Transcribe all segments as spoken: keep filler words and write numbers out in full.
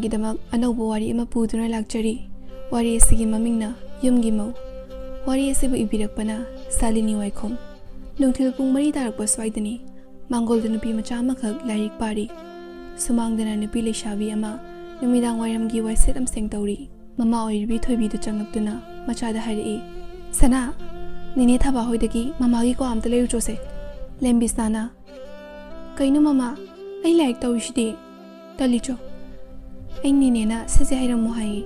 ꯒꯤꯗꯃꯛ ꯑꯅꯧꯕ ꯋꯥꯔꯤ ꯑꯃ ꯄꯨꯗꯨꯅ ꯂꯥꯛꯆꯔꯤ꯫ ꯋꯥꯔꯤ ꯑꯁꯤꯒꯤ ꯃꯃꯤꯡꯅ ꯌꯨꯝꯒꯤ ꯃꯧ꯫ ꯋꯥꯔꯤ ꯑꯁꯤꯕꯨ ꯏꯕꯤꯔꯛꯄꯅ ꯁꯥꯂꯤꯅꯤ ꯋꯥꯏꯈꯣꯝ꯫ ꯅꯨꯡꯊꯤꯜ ꯄꯨꯡ ꯃꯔꯤ ꯇꯥꯔꯛꯄ ꯁ꯭ꯋꯥꯏꯗꯅꯤ꯫ ꯃꯥꯡꯒꯣꯜꯗ ꯅꯨꯄꯤ ꯃꯆꯥ ꯑꯃꯈꯛ ꯂꯥꯏꯔꯤꯛ ꯄꯥꯔꯤ꯫ ꯁꯨꯃꯥꯡꯗꯅ ꯅꯨꯄꯤ ꯂꯩꯁꯥꯕꯤ ꯑꯃ ꯅꯨꯃꯤꯗꯥꯡ ꯋꯥꯏꯔꯝꯒꯤ ꯋꯥꯏꯁꯤꯠ ꯑꯃꯁꯦꯡ ꯇꯧꯔꯤ꯫ ꯃꯃꯥ ꯑꯣꯏꯔꯤꯕꯤ ꯊꯣꯏꯕꯤꯗꯨ ꯆꯪꯂꯛꯇꯨꯅ ꯃꯆꯥꯗ ꯍꯥꯏꯔꯛꯏ, "ꯁꯅꯥ, ꯅꯦꯅꯦ ꯊꯕꯥ ꯍꯣꯏꯗꯒꯤ ꯃꯃꯥꯒꯤ ꯀ꯭ꯋꯥ ꯑꯝꯇ ꯂꯩꯔꯨꯆꯣꯁꯦ꯫" ꯂꯦꯝꯕꯤꯁꯅꯥꯅ, "ꯀꯩꯅꯣ ꯃꯃꯥ, ꯑꯩ ꯂꯥꯏꯔꯤꯛ ꯇꯧꯔꯤꯁꯤꯗꯤ?" "ꯇꯜꯂꯤꯆꯣ, ꯑꯩ ꯅꯦꯅꯦꯅ ꯁꯤꯁꯦ ꯍꯩꯔꯝꯃꯣ ꯍꯥꯏꯌꯦ꯫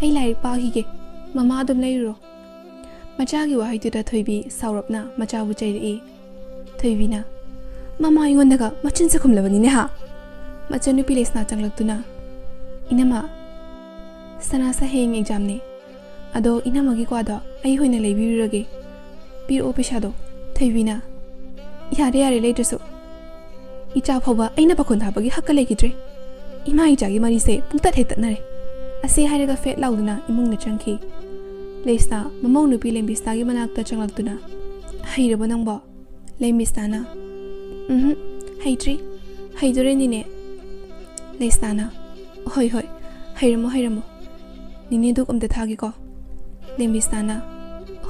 ꯑꯩ ꯂꯥꯏꯔꯤꯛ ꯄꯥꯈꯤꯒꯦ, ꯃꯃꯥ ꯑꯗꯨꯝ ꯂꯩꯔꯨꯔꯣ꯫" ꯃꯆꯥꯒꯤ ꯋꯥꯍꯩꯗꯨꯗ ꯊꯣꯏꯕꯤ ꯁꯥꯎꯔꯞꯅ ꯃꯆꯥꯕꯨ ꯆꯩꯔꯛꯏ꯫ ꯊꯣꯏꯕꯤꯅ, "ꯃꯃꯥ ꯑꯩꯉꯣꯟꯗꯒ ꯃꯆꯤꯟꯁꯦ ꯈꯨꯝꯂꯕꯅꯤꯅꯦ ꯍꯥ?" ꯃꯆꯟꯅꯨꯄꯤ ꯂꯩꯁꯅꯥ ꯆꯪꯂꯛꯇꯨꯅ, "ꯏꯅꯝꯃ, ꯁꯅꯥꯁꯦ ꯍꯌꯦꯡ ꯑꯦꯛꯖꯥꯝꯅꯦ꯫ ꯑꯗꯣ ꯏꯅꯝꯃꯒꯤ ꯀ꯭ꯋꯥꯗꯣ ꯑꯩ ꯑꯣꯏꯅ ꯂꯩꯕꯤꯔꯨꯔꯒꯦ꯫ ꯄꯤꯔꯛꯑꯣ ꯄꯩꯁꯥꯗꯣ꯫" ꯊꯣꯏꯕꯤꯅ, "ꯌꯥꯔꯦ, ꯌꯥꯔꯦ, ꯂꯩꯗ꯭ꯔꯁꯨ꯫ ꯏꯆꯥ ꯐꯥꯎꯕ ꯑꯩꯅ ꯄꯥꯈꯣꯟ ꯊꯥꯕꯒꯤ ꯍꯛꯀ ꯂꯩꯈꯤꯗ꯭ꯔꯦ꯫ ꯏꯃꯥ ꯏꯆꯥꯒꯤ ꯃꯔꯤꯁꯦ ꯄꯨꯡꯇꯠ ꯍꯦꯛ ꯇꯠꯅꯔꯦ꯫" ꯑꯁꯤ ꯍꯥꯏꯔꯒ ꯐꯦꯠ ꯂꯥꯎꯗꯨꯅ ꯏꯃꯨꯡꯗ ꯆꯪꯈꯤ꯫ ꯂꯩꯁꯅꯥ ꯃꯃꯧ ꯅꯨꯄꯤ ꯂꯦꯝꯕꯤꯁꯅꯥꯒꯤ ꯃꯅꯥꯛꯇ ꯆꯪꯂꯛꯇꯨꯅ, "ꯍꯩꯔꯕꯣ ꯅꯪꯕꯣ?" ꯂꯦꯝꯕꯤꯁꯅꯥꯅ, "ꯎꯝꯍꯨꯝ, ꯍꯩꯇ꯭ꯔꯤ꯫ ꯍꯩꯗꯣꯔꯦ ꯅꯦꯅꯦ꯫" ꯂꯩꯁꯅꯥꯅ, "ꯍꯣꯏ, ꯍꯣꯏ, ꯍꯩꯔꯝꯃꯣ, ꯍꯩꯔꯝꯃꯣ꯫ ꯅꯦꯅꯦ ꯙꯨꯛ ꯑꯝꯇ ꯊꯥꯒꯦꯀꯣ꯫" ꯂꯦꯝꯕꯤꯁꯅꯥꯅ,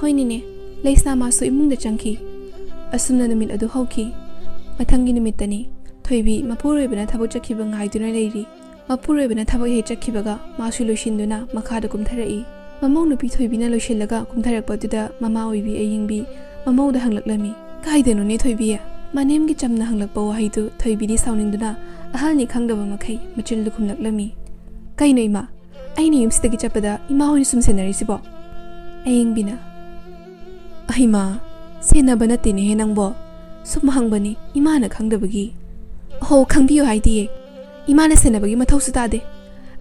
"ꯍꯣꯏ ꯅꯦꯅꯦ꯫" ꯂꯩꯁꯅꯥ ꯃꯥꯁꯨ ꯏꯃꯨꯡꯗ ꯆꯪꯈꯤ꯫ ꯑꯁꯨꯝꯅ ꯅꯨꯃꯤꯠ ꯑꯗꯨ ꯍꯧꯈꯤ꯫ ꯃꯊꯪꯒꯤ ꯅꯨꯃꯤꯠꯇꯅꯤ꯫ ꯊꯣꯏꯕꯤ ꯃꯄꯨꯔꯣꯏꯕꯅ ꯊꯕꯛ ꯆꯠꯈꯤꯕ ꯉꯥꯏꯗꯨꯅ ꯂꯩꯔꯤ꯫ ꯃꯄꯨꯔꯣꯏꯕꯅ ꯊꯕꯛ ꯍꯦꯛ ꯆꯠꯈꯤꯕꯒ ꯃꯥꯁꯨ ꯂꯣꯏꯁꯤꯟꯗꯨꯅ ꯃꯈꯥꯗ ꯀꯨꯝꯊꯔꯛꯏ꯫ ꯃꯃꯧ ꯅꯨꯄꯤ ꯊꯣꯏꯕꯤꯅ ꯂꯣꯏꯁꯤꯜꯂꯒ ꯀꯨꯝꯊꯔꯛꯄꯗꯨꯗ ꯃꯃꯥ ꯑꯣꯏꯕꯤ ꯑꯌꯤꯡꯕꯤ ꯃꯃꯧꯗ ꯍꯪꯂꯛꯂꯝꯃꯤ, "ꯀꯥꯏꯗꯅꯣꯅꯦ ꯊꯣꯏꯕꯤ? ꯃꯅꯦꯝꯒꯤ ꯆꯝꯅ ꯍꯪꯂꯛꯄ ꯋꯥꯍꯩꯗꯨ ꯊꯣꯏꯕꯤꯗꯤ ꯁꯥꯎꯅꯤꯡꯗꯨꯅ ꯑꯍꯜꯅꯤ ꯈꯪꯗꯕ ꯃꯈꯩ ꯃꯆꯤꯟꯗꯨ ꯈꯨꯝꯂꯛꯂꯝꯃꯤ꯫ ꯀꯩꯅꯣ ꯏꯃꯥ? ꯑꯩꯅ ꯌꯨꯝꯁꯤꯗꯒꯤ ꯆꯠꯄꯗ ꯏꯃꯥ ꯍꯣꯏꯅ ꯁꯨꯝ ꯁꯦꯟꯅꯔꯤꯁꯤꯕꯣ?" ꯑꯌꯤꯡꯕꯤꯅ, "ꯑꯍꯩꯃꯥ, ꯁꯦꯟꯅꯕ ꯅꯠꯇꯦꯅꯦꯍꯦ ꯅꯪꯕꯣ꯫ ꯁꯨꯝ ꯍꯪꯕꯅꯤ, ꯏꯃꯥꯅ ꯈꯪꯗꯕꯒꯤ꯫" "ꯑꯍꯣ, ꯈꯪꯕꯤꯌꯨ ꯍꯥꯏꯗꯤꯌꯦ꯫ ꯏꯃꯥꯅ ꯁꯦꯟꯅꯕꯒꯤ ꯃꯊꯧꯁꯨ ꯇꯥꯗꯦ꯫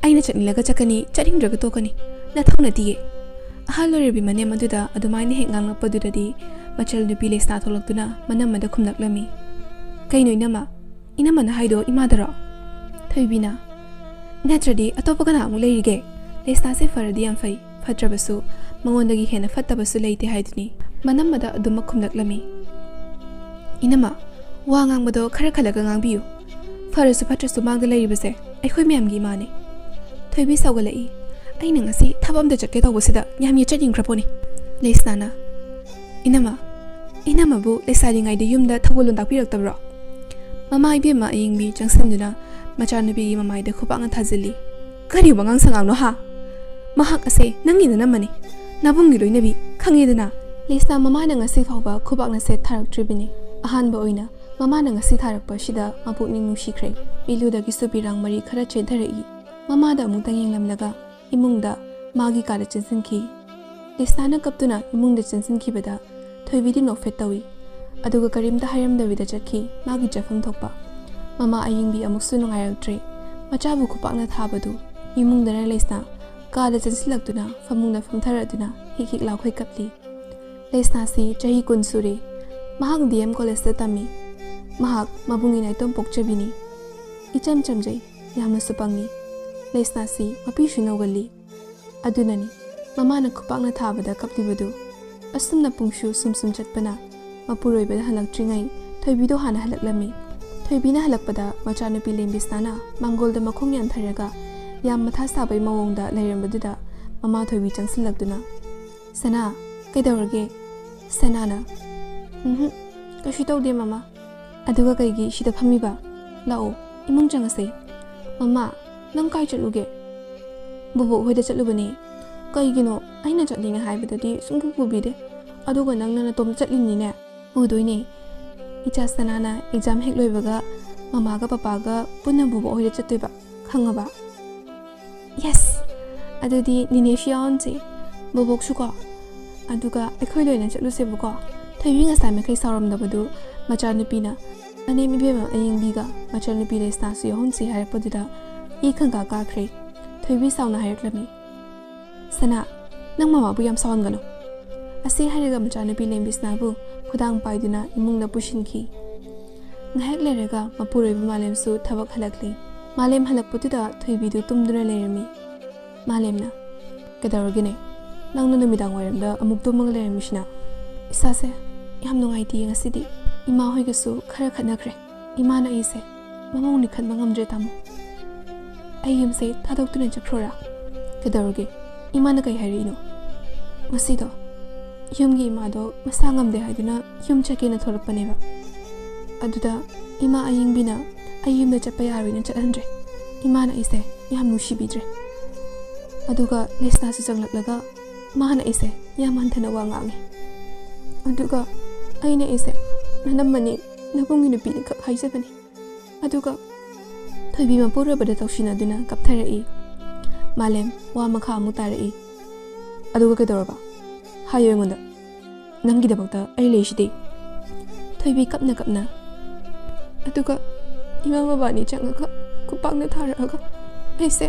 ꯑꯩꯅ ꯆꯠꯅꯤꯡꯂꯒ ꯆꯠꯀꯅꯤ, ꯆꯠꯅꯤꯡꯗ꯭ꯔꯒ ꯇꯣꯛꯀꯅꯤ꯫ ꯅꯊꯧ ꯅꯠꯇꯤꯌꯦ꯫" ꯑꯍꯜ ꯑꯣꯏꯔꯕꯤ ꯃꯅꯦꯝ ꯑꯗꯨꯗ ꯑꯗꯨꯃꯥꯏꯅ ꯍꯦꯛ ꯉꯥꯡꯂꯛꯄꯗꯨꯗꯗꯤ ꯃꯆꯜ ꯅꯨꯄꯤ ꯂꯩꯁꯅꯥ ꯊꯣꯛꯂꯛꯇꯨꯅ ꯃꯅꯝꯃꯗ ꯈꯨꯝꯂꯛꯂꯝꯃꯤ, "ꯀꯩꯅꯣ ꯏꯅꯝꯃ? ꯏꯅꯝꯃꯅ ꯍꯥꯏꯗꯣ ꯏꯃꯥꯗꯔꯣ?" ꯊꯣꯏꯕꯤꯅ, "ꯅꯠꯇ꯭ꯔꯗꯤ ꯑꯇꯣꯞꯄ ꯀꯅꯥ ꯑꯃꯨꯛ ꯂꯩꯔꯤꯒꯦ? ꯂꯩꯁꯅꯥꯁꯦ ꯐꯔꯗꯤ ꯌꯥꯝ ꯐꯩ, ꯐꯠꯇ꯭ꯔꯕꯁꯨ ꯃꯉꯣꯟꯗꯒꯤ ꯍꯦꯟꯅ ꯐꯠꯇꯕꯁꯨ ꯂꯩꯇꯦ ꯍꯥꯏꯗꯨꯅꯤ꯫" ꯃꯅꯝꯃꯗ ꯑꯗꯨꯃꯛ ꯈꯨꯝꯂꯛꯂꯝꯃꯤ, "ꯏꯅꯝꯃ, ꯋꯥ ꯉꯥꯡꯕꯗꯣ ꯈꯔ ꯈꯜꯂꯒ ꯉꯥꯡꯕꯤꯌꯨ꯫ ꯐꯔꯁꯨ ꯐꯠꯇ꯭ꯔꯁꯨ ꯃꯥꯡꯗ ꯂꯩꯔꯤꯕꯁꯦ ꯑꯩꯈꯣꯏ ꯃꯌꯥꯝꯒꯤ ꯏꯃꯥꯅꯦ꯫ ꯊꯣꯏꯕꯤ ꯁꯥꯎꯒꯠꯂꯛꯏ꯫ "ꯑꯩꯅ ꯉꯁꯤ ꯊꯕꯛ ꯑꯝꯗ ꯆꯠꯀꯦ ꯇꯧꯕꯁꯤꯗ ꯌꯥꯝ ꯌꯦꯠꯆꯅꯤꯡꯈ꯭ꯔ ꯄꯣꯠꯅꯤ꯫ ꯂꯩꯁꯅꯥꯅ, ꯏꯅꯝꯃ, ꯏꯅꯝꯃꯕꯨ ꯂꯩꯁꯥꯔꯤꯉꯩꯗ ꯌꯨꯝꯗ ꯊꯧꯒꯜꯂꯣꯟ ꯇꯥꯛꯄꯤꯔꯛꯇꯕ꯭ꯔꯣ?" ꯃꯃꯥ ꯏꯕꯦꯝꯃ ꯑꯌꯤꯡꯕꯤ ꯆꯪꯁꯤꯟꯗꯨꯅ ꯃꯆꯥꯅꯨꯄꯤꯒꯤ ꯃꯃꯥꯏꯗ ꯈꯨꯄꯥꯛꯅ ꯊꯥꯖꯤꯜꯂꯤ꯫ "ꯀꯔꯤ ꯋꯥꯉꯥꯡ ꯁꯉꯥꯡꯅꯣ ꯍꯥ? ꯃꯍꯥꯛ ꯑꯁꯦ ꯅꯪꯒꯤ ꯅꯅꯝꯃꯅꯤ, ꯅꯕꯨꯡꯒꯤ ꯂꯣꯏꯅꯕꯤ, ꯈꯪꯉꯦꯗꯅ?" ꯂꯩꯁꯅꯥ ꯃꯃꯥꯅ ꯉꯁꯤ ꯐꯥꯎꯕ ꯈꯨꯕꯥꯛꯅ ꯁꯦꯠ ꯊꯥꯔꯛꯇ꯭ꯔꯤꯕꯅꯤ꯫ ꯑꯍꯥꯟꯕ ꯑꯣꯏꯅ ꯃꯃꯥꯅ ꯉꯁꯤ ꯊꯥꯔꯛꯄ ꯑꯁꯤꯗ ꯃꯄꯨꯛꯅꯤꯡ ꯅꯨꯡꯁꯤꯈ꯭ꯔꯦ꯫ ꯏꯂꯨꯗꯒꯤꯁꯨ ꯄꯤꯔꯥꯡ ꯃꯔꯤ ꯈꯔ ꯆꯦꯟꯊꯔꯛꯏ꯫ ꯃꯃꯥꯗ ꯑꯃꯨꯛꯇꯪ ꯌꯦꯡꯂꯝꯂꯒ ꯏꯃꯨꯡꯗ, ꯃꯥꯒꯤ ꯀꯥꯗ ꯆꯦꯟꯁꯤꯟꯈꯤ꯫ ꯂꯩꯁꯅꯥꯅ ꯀꯞꯇꯨꯅ ꯏꯃꯨꯡꯗ ꯆꯦꯟꯁꯤꯟꯈꯤꯕꯗ ꯊꯣꯏꯕꯤꯗꯤ ꯅꯣꯛꯐꯦꯠ ꯇꯧꯏ꯫ ꯑꯗꯨꯒ ꯀꯔꯤꯝꯇ ꯍꯥꯏꯔꯝꯗꯕꯤꯗ ꯆꯠꯈꯤ ꯃꯥꯒꯤ ꯆꯠꯐꯝ ꯊꯣꯛꯄ꯫ ꯃꯃꯥ ꯑꯌꯤꯡꯕꯤ ꯑꯃꯨꯛꯁꯨ ꯅꯨꯡꯉꯥꯏꯔꯛꯇ꯭ꯔꯦ꯫ ꯃꯆꯥꯕꯨ ꯈꯨꯄꯥꯛꯅ ꯊꯥꯕꯗꯨ ꯏꯃꯨꯡꯗꯅ ꯂꯩꯁꯅꯥ ꯀꯥꯗ ꯆꯦꯟꯁꯤꯜꯂꯛꯇꯨꯅ ꯐꯃꯨꯡꯗ ꯐꯝꯊꯔꯗꯨꯅ ꯍꯤꯛ ꯍꯤꯛ ꯂꯥꯎꯈꯩ ꯀꯞꯂꯤ꯫ ꯂꯩꯁꯅꯥꯁꯤ ꯆꯍꯤ ꯀꯨꯟ ꯁꯨꯔꯦ꯫ ꯃꯍꯥꯛ ꯗꯤ ꯑꯦꯝ ꯀꯣꯂꯦꯖꯇ ꯇꯝꯃꯤ꯫ ꯃꯍꯥꯛ ꯃꯕꯨꯡꯒꯤ ꯅꯥꯏꯇꯣꯝ ꯄꯣꯛꯆꯕꯤꯅꯤ꯫ ꯏꯆꯝ ꯆꯝꯖꯩ, ꯌꯥꯝꯅꯁꯨ ꯄꯪꯉꯤ꯫ ꯂꯩꯁꯅꯥꯁꯤ ꯃꯄꯤꯁꯨ ꯅꯧꯒꯜꯂꯤ꯫ ꯑꯗꯨꯅꯅꯤ ꯃꯃꯥꯅ ꯈꯨꯄꯥꯛꯅ ꯊꯥꯕꯗ ꯀꯞꯂꯤꯕꯗꯨ꯫ ꯑꯁꯨꯝꯅ ꯄꯨꯡꯁꯨ ꯁꯨꯝ ꯁꯨꯝ ꯆꯠꯄꯅ ꯃꯄꯨꯔꯣꯏꯕꯗ ꯍꯜꯂꯛꯇ꯭ꯔꯤꯉꯩ ꯊꯣꯏꯕꯤꯗꯣ ꯍꯥꯟꯅ ꯍꯜꯂꯛꯂꯝꯃꯤ꯫ ꯊꯣꯏꯕꯤꯅ ꯍꯜꯂꯛꯄꯗ ꯃꯆꯥꯅꯨꯄꯤ ꯂꯦꯝꯕꯤꯁꯅꯥꯅ ꯃꯥꯡꯒꯣꯜꯗ ꯃꯈꯣꯡ ꯌꯥꯟꯊꯔꯒ ꯌꯥꯝ ꯃꯊꯥ ꯁꯥꯕꯩ ꯃꯑꯣꯡꯗ ꯂꯩꯔꯝꯕꯗꯨꯗ ꯃꯃꯥ ꯊꯣꯏꯕꯤ ꯆꯪꯁꯤꯜꯂꯛꯇꯨꯅ, "ꯁꯅꯥ, ꯀꯩꯗꯧꯔꯒꯦ?" ꯁꯅꯥꯅ, "ꯎꯝꯍꯨꯝ, ꯀꯩꯁꯨ ꯇꯧꯗꯦ ꯃꯃꯥ꯫ ꯑꯗꯨꯒ ꯀꯩꯒꯤ ꯁꯤꯗ ꯐꯝꯃꯤꯕ? ꯂꯥꯛꯑꯣ, ꯏꯃꯨꯡ ꯆꯪꯉꯁꯦ꯫ ꯃꯃꯥ, ꯅꯪ ꯀꯥꯏ ꯆꯠꯂꯨꯒꯦ?" "ꯕꯣꯕꯣꯛ ꯍꯣꯏꯗ ꯆꯠꯂꯨꯕꯅꯦ꯫ ꯀꯩꯒꯤꯅꯣ? ꯑꯩꯅ ꯆꯠꯅꯤꯡꯉꯦ ꯍꯥꯏꯕꯗꯗꯤ ꯁꯨꯡꯄꯨ ꯄꯨꯕꯤꯗꯦ꯫ ꯑꯗꯨꯒ ꯅꯪꯅ ꯅꯇꯣꯝꯇ ꯆꯠꯂꯤꯅꯤꯅꯦ?" "ꯄꯨꯗꯣꯏꯅꯦ꯫ ꯏꯆꯥ ꯁꯅꯥꯅ ꯑꯦꯛꯖꯥꯝ ꯍꯦꯛ ꯂꯣꯏꯕꯒ ꯃꯃꯥꯒ ꯄꯄꯥꯒ ꯄꯨꯟꯅ ꯕꯣꯕꯣꯛ ꯍꯣꯏꯗ ꯆꯠꯇꯣꯏꯕ, ꯈꯪꯉꯕ?" "ꯌꯦꯁ! ꯑꯗꯨꯗꯤ ꯅꯤꯅꯦꯁꯨ ꯌꯥꯎꯍꯟꯁꯦ, ꯕꯣꯕꯣꯛꯁꯨꯀꯣ꯫ ꯑꯗꯨꯒ ꯑꯩꯈꯣꯏ ꯂꯣꯏꯅ ꯆꯠꯂꯨꯁꯦꯕꯀꯣ꯫" ꯊꯣꯏꯕꯤ ꯉꯁꯥꯏ ꯃꯈꯩ ꯁꯥꯎꯔꯝꯗꯕꯗꯨ ꯃꯆꯥꯅꯨꯄꯤꯅ ꯃꯅꯦꯝ ꯏꯕꯦꯝꯃ ꯑꯌꯤꯡꯕꯤꯒ ꯃꯆꯥꯅꯨꯄꯤ ꯂꯩꯁꯅꯥꯁꯨ ꯌꯥꯎꯍꯟꯁꯤ ꯍꯥꯏꯔꯛꯄꯗꯨꯗ ꯏ ꯈꯪꯀꯥ ꯀꯥꯈ꯭ꯔꯦ꯫ ꯊꯣꯏꯕꯤ ꯁꯥꯎꯅ ꯍꯥꯏꯔꯛꯂꯝꯃꯤ, "ꯁꯅꯥ, ꯅꯪ ꯃꯃꯥꯕꯨ ꯌꯥꯝ ꯁꯥꯎꯍꯟꯒꯅꯨ꯫" ꯑꯁꯤ ꯍꯥꯏꯔꯒ ꯃꯆꯥꯅꯨꯄꯤ ꯂꯦꯝꯕꯤꯁꯅꯥꯕꯨ ꯈꯨꯗꯥꯡ ꯄꯥꯏꯗꯨꯅ ꯏꯃꯨꯡꯗ ꯄꯨꯁꯤꯟꯈꯤ꯫ ꯉꯥꯏꯍꯥꯛ ꯂꯩꯔꯒ ꯃꯄꯨꯔꯣꯏꯕ ꯃꯥꯂꯦꯝꯁꯨ ꯊꯕꯛ ꯍꯜꯂꯛꯂꯤ꯫ ꯃꯥꯂꯦꯝ ꯍꯜꯂꯛꯄꯗꯨꯗ ꯊꯣꯏꯕꯤꯗꯨ ꯇꯨꯝꯗꯨꯅ ꯂꯩꯔꯝꯃꯤ꯫ ꯃꯥꯂꯦꯝꯅ, "ꯀꯩꯗꯧꯔꯒꯦꯅꯦ? ꯅꯪꯅ ꯅꯨꯃꯤꯗꯥꯡ ꯋꯥꯏꯔꯝꯗ ꯑꯃꯨꯛ ꯇꯨꯝꯃꯒ ꯂꯩꯔꯝꯃꯤꯁꯤꯅ?" "ꯏꯁꯥꯁꯦ ꯌꯥꯝ ꯅꯨꯡꯉꯥꯏꯇꯦ ꯉꯁꯤꯗꯤ꯫ ꯏꯃꯥ ꯍꯣꯏꯒꯁꯨ ꯈꯔ ꯈꯠꯅꯈ꯭ꯔꯦ꯫ ꯏꯃꯥꯅ ꯑꯩꯁꯦ ꯃꯃꯧꯅꯤ ꯈꯟꯕ ꯉꯝꯗ꯭ꯔꯦ, ꯇꯥꯃꯣ꯫" ꯑꯩ ꯌꯨꯝꯁꯦ ꯊꯥꯗꯣꯛꯇꯨꯅ ꯆꯠꯈ꯭ꯔꯣꯔꯥ? ꯀꯩꯗꯧꯔꯒꯦ? ꯏꯃꯥꯅ ꯀꯩ ꯍꯥꯏꯔꯛꯏꯅꯣ? ꯉꯁꯤꯗꯣ ꯌꯨꯝꯒꯤ ꯏꯃꯥꯗꯣ ꯃꯁꯥ ꯉꯝꯗꯦ ꯍꯥꯏꯗꯨꯅ ꯌꯨꯝ ꯆꯠꯀꯦꯅ ꯊꯣꯛꯂꯛꯄꯅꯦꯕ꯫ ꯑꯗꯨꯗ ꯏꯃꯥ ꯑꯌꯤꯡꯕꯤꯅ ꯑꯩ ꯌꯨꯝꯗ ꯆꯠꯄ ꯌꯥꯔꯣꯏꯅ ꯆꯠꯍꯟꯗ꯭ꯔꯦ꯫ ꯏꯃꯥꯅ ꯑꯩꯁꯦ ꯌꯥꯝ ꯅꯨꯡꯁꯤꯕꯤꯗ꯭ꯔꯦ꯫ ꯑꯗꯨꯒ ꯂꯤꯁꯅꯥꯁꯨ ꯆꯪꯂꯛꯂꯒ ꯃꯥꯅ ꯑꯩꯁꯦ ꯌꯥꯝ ꯍꯟꯊꯅ ꯋꯥ ꯉꯥꯡꯉꯤ꯫ ꯑꯗꯨꯒ ꯑꯩꯅ ꯑꯩꯁꯦ ꯅꯅꯝꯃꯅꯤ, ꯅꯕꯨꯡꯒꯤ ꯅꯨꯄꯤꯅꯤ ꯈꯛ ꯍꯥꯏꯖꯕꯅꯤ꯫ ꯑꯗꯨꯒ ꯊꯣꯏꯕꯤ ꯃꯄꯨꯔꯣꯏꯕꯗ ꯇꯧꯁꯤꯟꯅꯗꯨꯅ ꯀꯞꯊꯔꯛꯏ꯫ ꯃꯥꯂꯦꯝ ꯋꯥ ꯃꯈꯥ ꯑꯃꯨꯛ ꯇꯥꯔꯛꯏ꯫ ꯑꯗꯨꯒ ꯀꯩꯗꯧꯔꯕ? ꯍꯥꯏꯌꯣ ꯑꯩꯉꯣꯟꯗ꯫ ꯅꯪꯒꯤꯗꯃꯛꯇ ꯑꯩ ꯂꯩꯁꯤꯗꯤ꯫ ꯊꯣꯏꯕꯤ ꯀꯞꯅ ꯀꯞꯅ꯫ ꯑꯗꯨꯒ ꯏꯃꯥ ꯃꯕꯥꯅꯤ ꯆꯪꯉꯒ ꯈꯨꯄꯥꯛꯅ ꯊꯥꯔꯛꯑꯒ ꯑꯩꯁꯦ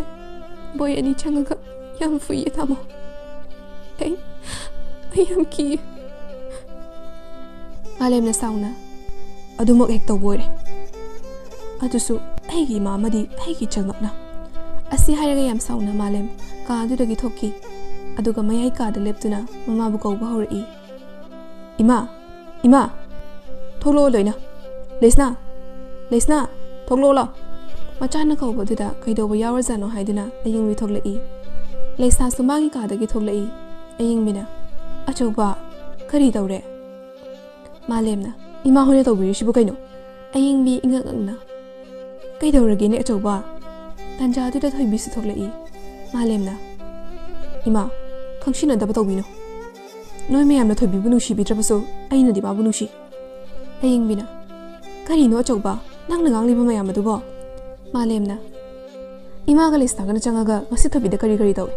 ꯕꯣꯏ ꯑꯅꯤ ꯆꯪꯉꯒ ꯌꯥꯝ ꯐꯨꯏꯌꯦ ꯇꯥꯃꯣ꯫ ꯑꯩ, ꯑꯩ ꯌꯥꯝ ꯀꯤꯌꯦ꯫ ꯃꯥꯂꯦꯝꯅ ꯁꯥꯎꯅ, "ꯑꯗꯨꯃꯛ ꯍꯦꯛ ꯇꯧꯕ ꯑꯣꯏꯔꯦ꯫ ꯑꯗꯨꯁꯨ ꯑꯩꯒꯤ ꯏꯃꯥ ꯑꯃꯗꯤ ꯑꯩꯒꯤ ꯏꯆꯜꯃꯛꯅ"꯫ ꯑꯁꯤ ꯍꯥꯏꯔꯒ ꯌꯥꯝ ꯁꯥꯎꯅ ꯃꯥꯂꯦꯝ ꯀꯥ ꯑꯗꯨꯗꯒꯤ ꯊꯣꯛꯈꯤ꯫ ꯑꯗꯨꯒ ꯃꯌꯥꯏ ꯀꯥꯗ ꯂꯦꯞꯇꯨꯅ ꯃꯃꯥꯕꯨ ꯀꯧꯕ ꯍꯧꯔꯛꯏ꯫ "ꯏꯃꯥ! ꯏꯃꯥ! ꯊꯣꯛꯂꯛꯑꯣ ꯂꯣꯏꯅ! ꯂꯩꯁꯅꯥ! ꯂꯩꯁꯅꯥ! ꯊꯣꯛꯂꯛꯑꯣ ꯂꯥꯎ!" ꯃꯆꯥꯅ ꯀꯧꯕꯗꯨꯗ ꯀꯩꯗꯧꯕ ꯌꯥꯎꯔꯖꯥꯠꯅꯣ ꯍꯥꯏꯗꯨꯅ ꯑꯌꯤꯡꯕꯤ ꯊꯣꯛꯂꯛꯏ꯫ ꯂꯩꯁꯅꯥꯁꯨ ꯃꯥꯒꯤ ꯀꯥꯗꯒꯤ ꯊꯣꯛꯂꯛꯏ꯫ ꯑꯌꯤꯡꯕꯤꯅ, "ꯑꯆꯧꯕ, ꯀꯔꯤ ꯇꯧꯔꯦ?" ꯃꯥꯂꯦꯝꯅ, "ꯏꯃꯥ ꯍꯣꯏꯅ ꯇꯧꯕꯤꯔꯤꯁꯤꯕꯨ ꯀꯩꯅꯣ?" ꯑꯌꯤꯡꯕꯤ ꯏꯉꯛ ꯉꯛꯅ, "ꯀꯩꯗꯧꯔꯒꯦꯅꯦ ꯑꯆꯧꯕ?" ꯇꯟꯖꯥꯗꯨꯗ ꯊꯣꯏꯕꯤꯁꯨ ꯊꯣꯛꯂꯛꯏ꯫ ꯃꯥꯂꯦꯝꯅ, "ꯏꯃꯥ, ꯈꯪꯁꯤꯟꯅꯗꯕ ꯇꯧꯕꯤꯅꯨ꯫ ꯅꯣꯏ ꯃꯌꯥꯝꯅ ꯊꯣꯏꯕꯤꯕꯨ ꯅꯨꯡꯁꯤꯕꯤꯗ꯭ꯔꯕꯁꯨ ꯑꯩꯅꯗꯤ ꯃꯥꯕꯨ ꯅꯨꯡꯁꯤ"꯫ ꯑꯌꯤꯡꯕꯤꯅ, "ꯀꯔꯤꯅꯣ ꯑꯆꯧꯕ, ꯅꯪꯅ ꯉꯥꯡꯂꯤꯕ ꯃꯌꯥꯝ ꯑꯗꯨꯕꯣ?" ꯃꯥꯂꯦꯝꯅ, "ꯏꯃꯥꯒ ꯂꯤꯁꯅꯥꯒꯅ ꯆꯪꯉꯒ ꯉꯁꯤ ꯊꯣꯏꯕꯤꯗ ꯀꯔꯤ ꯀꯔꯤ ꯇꯧꯏ?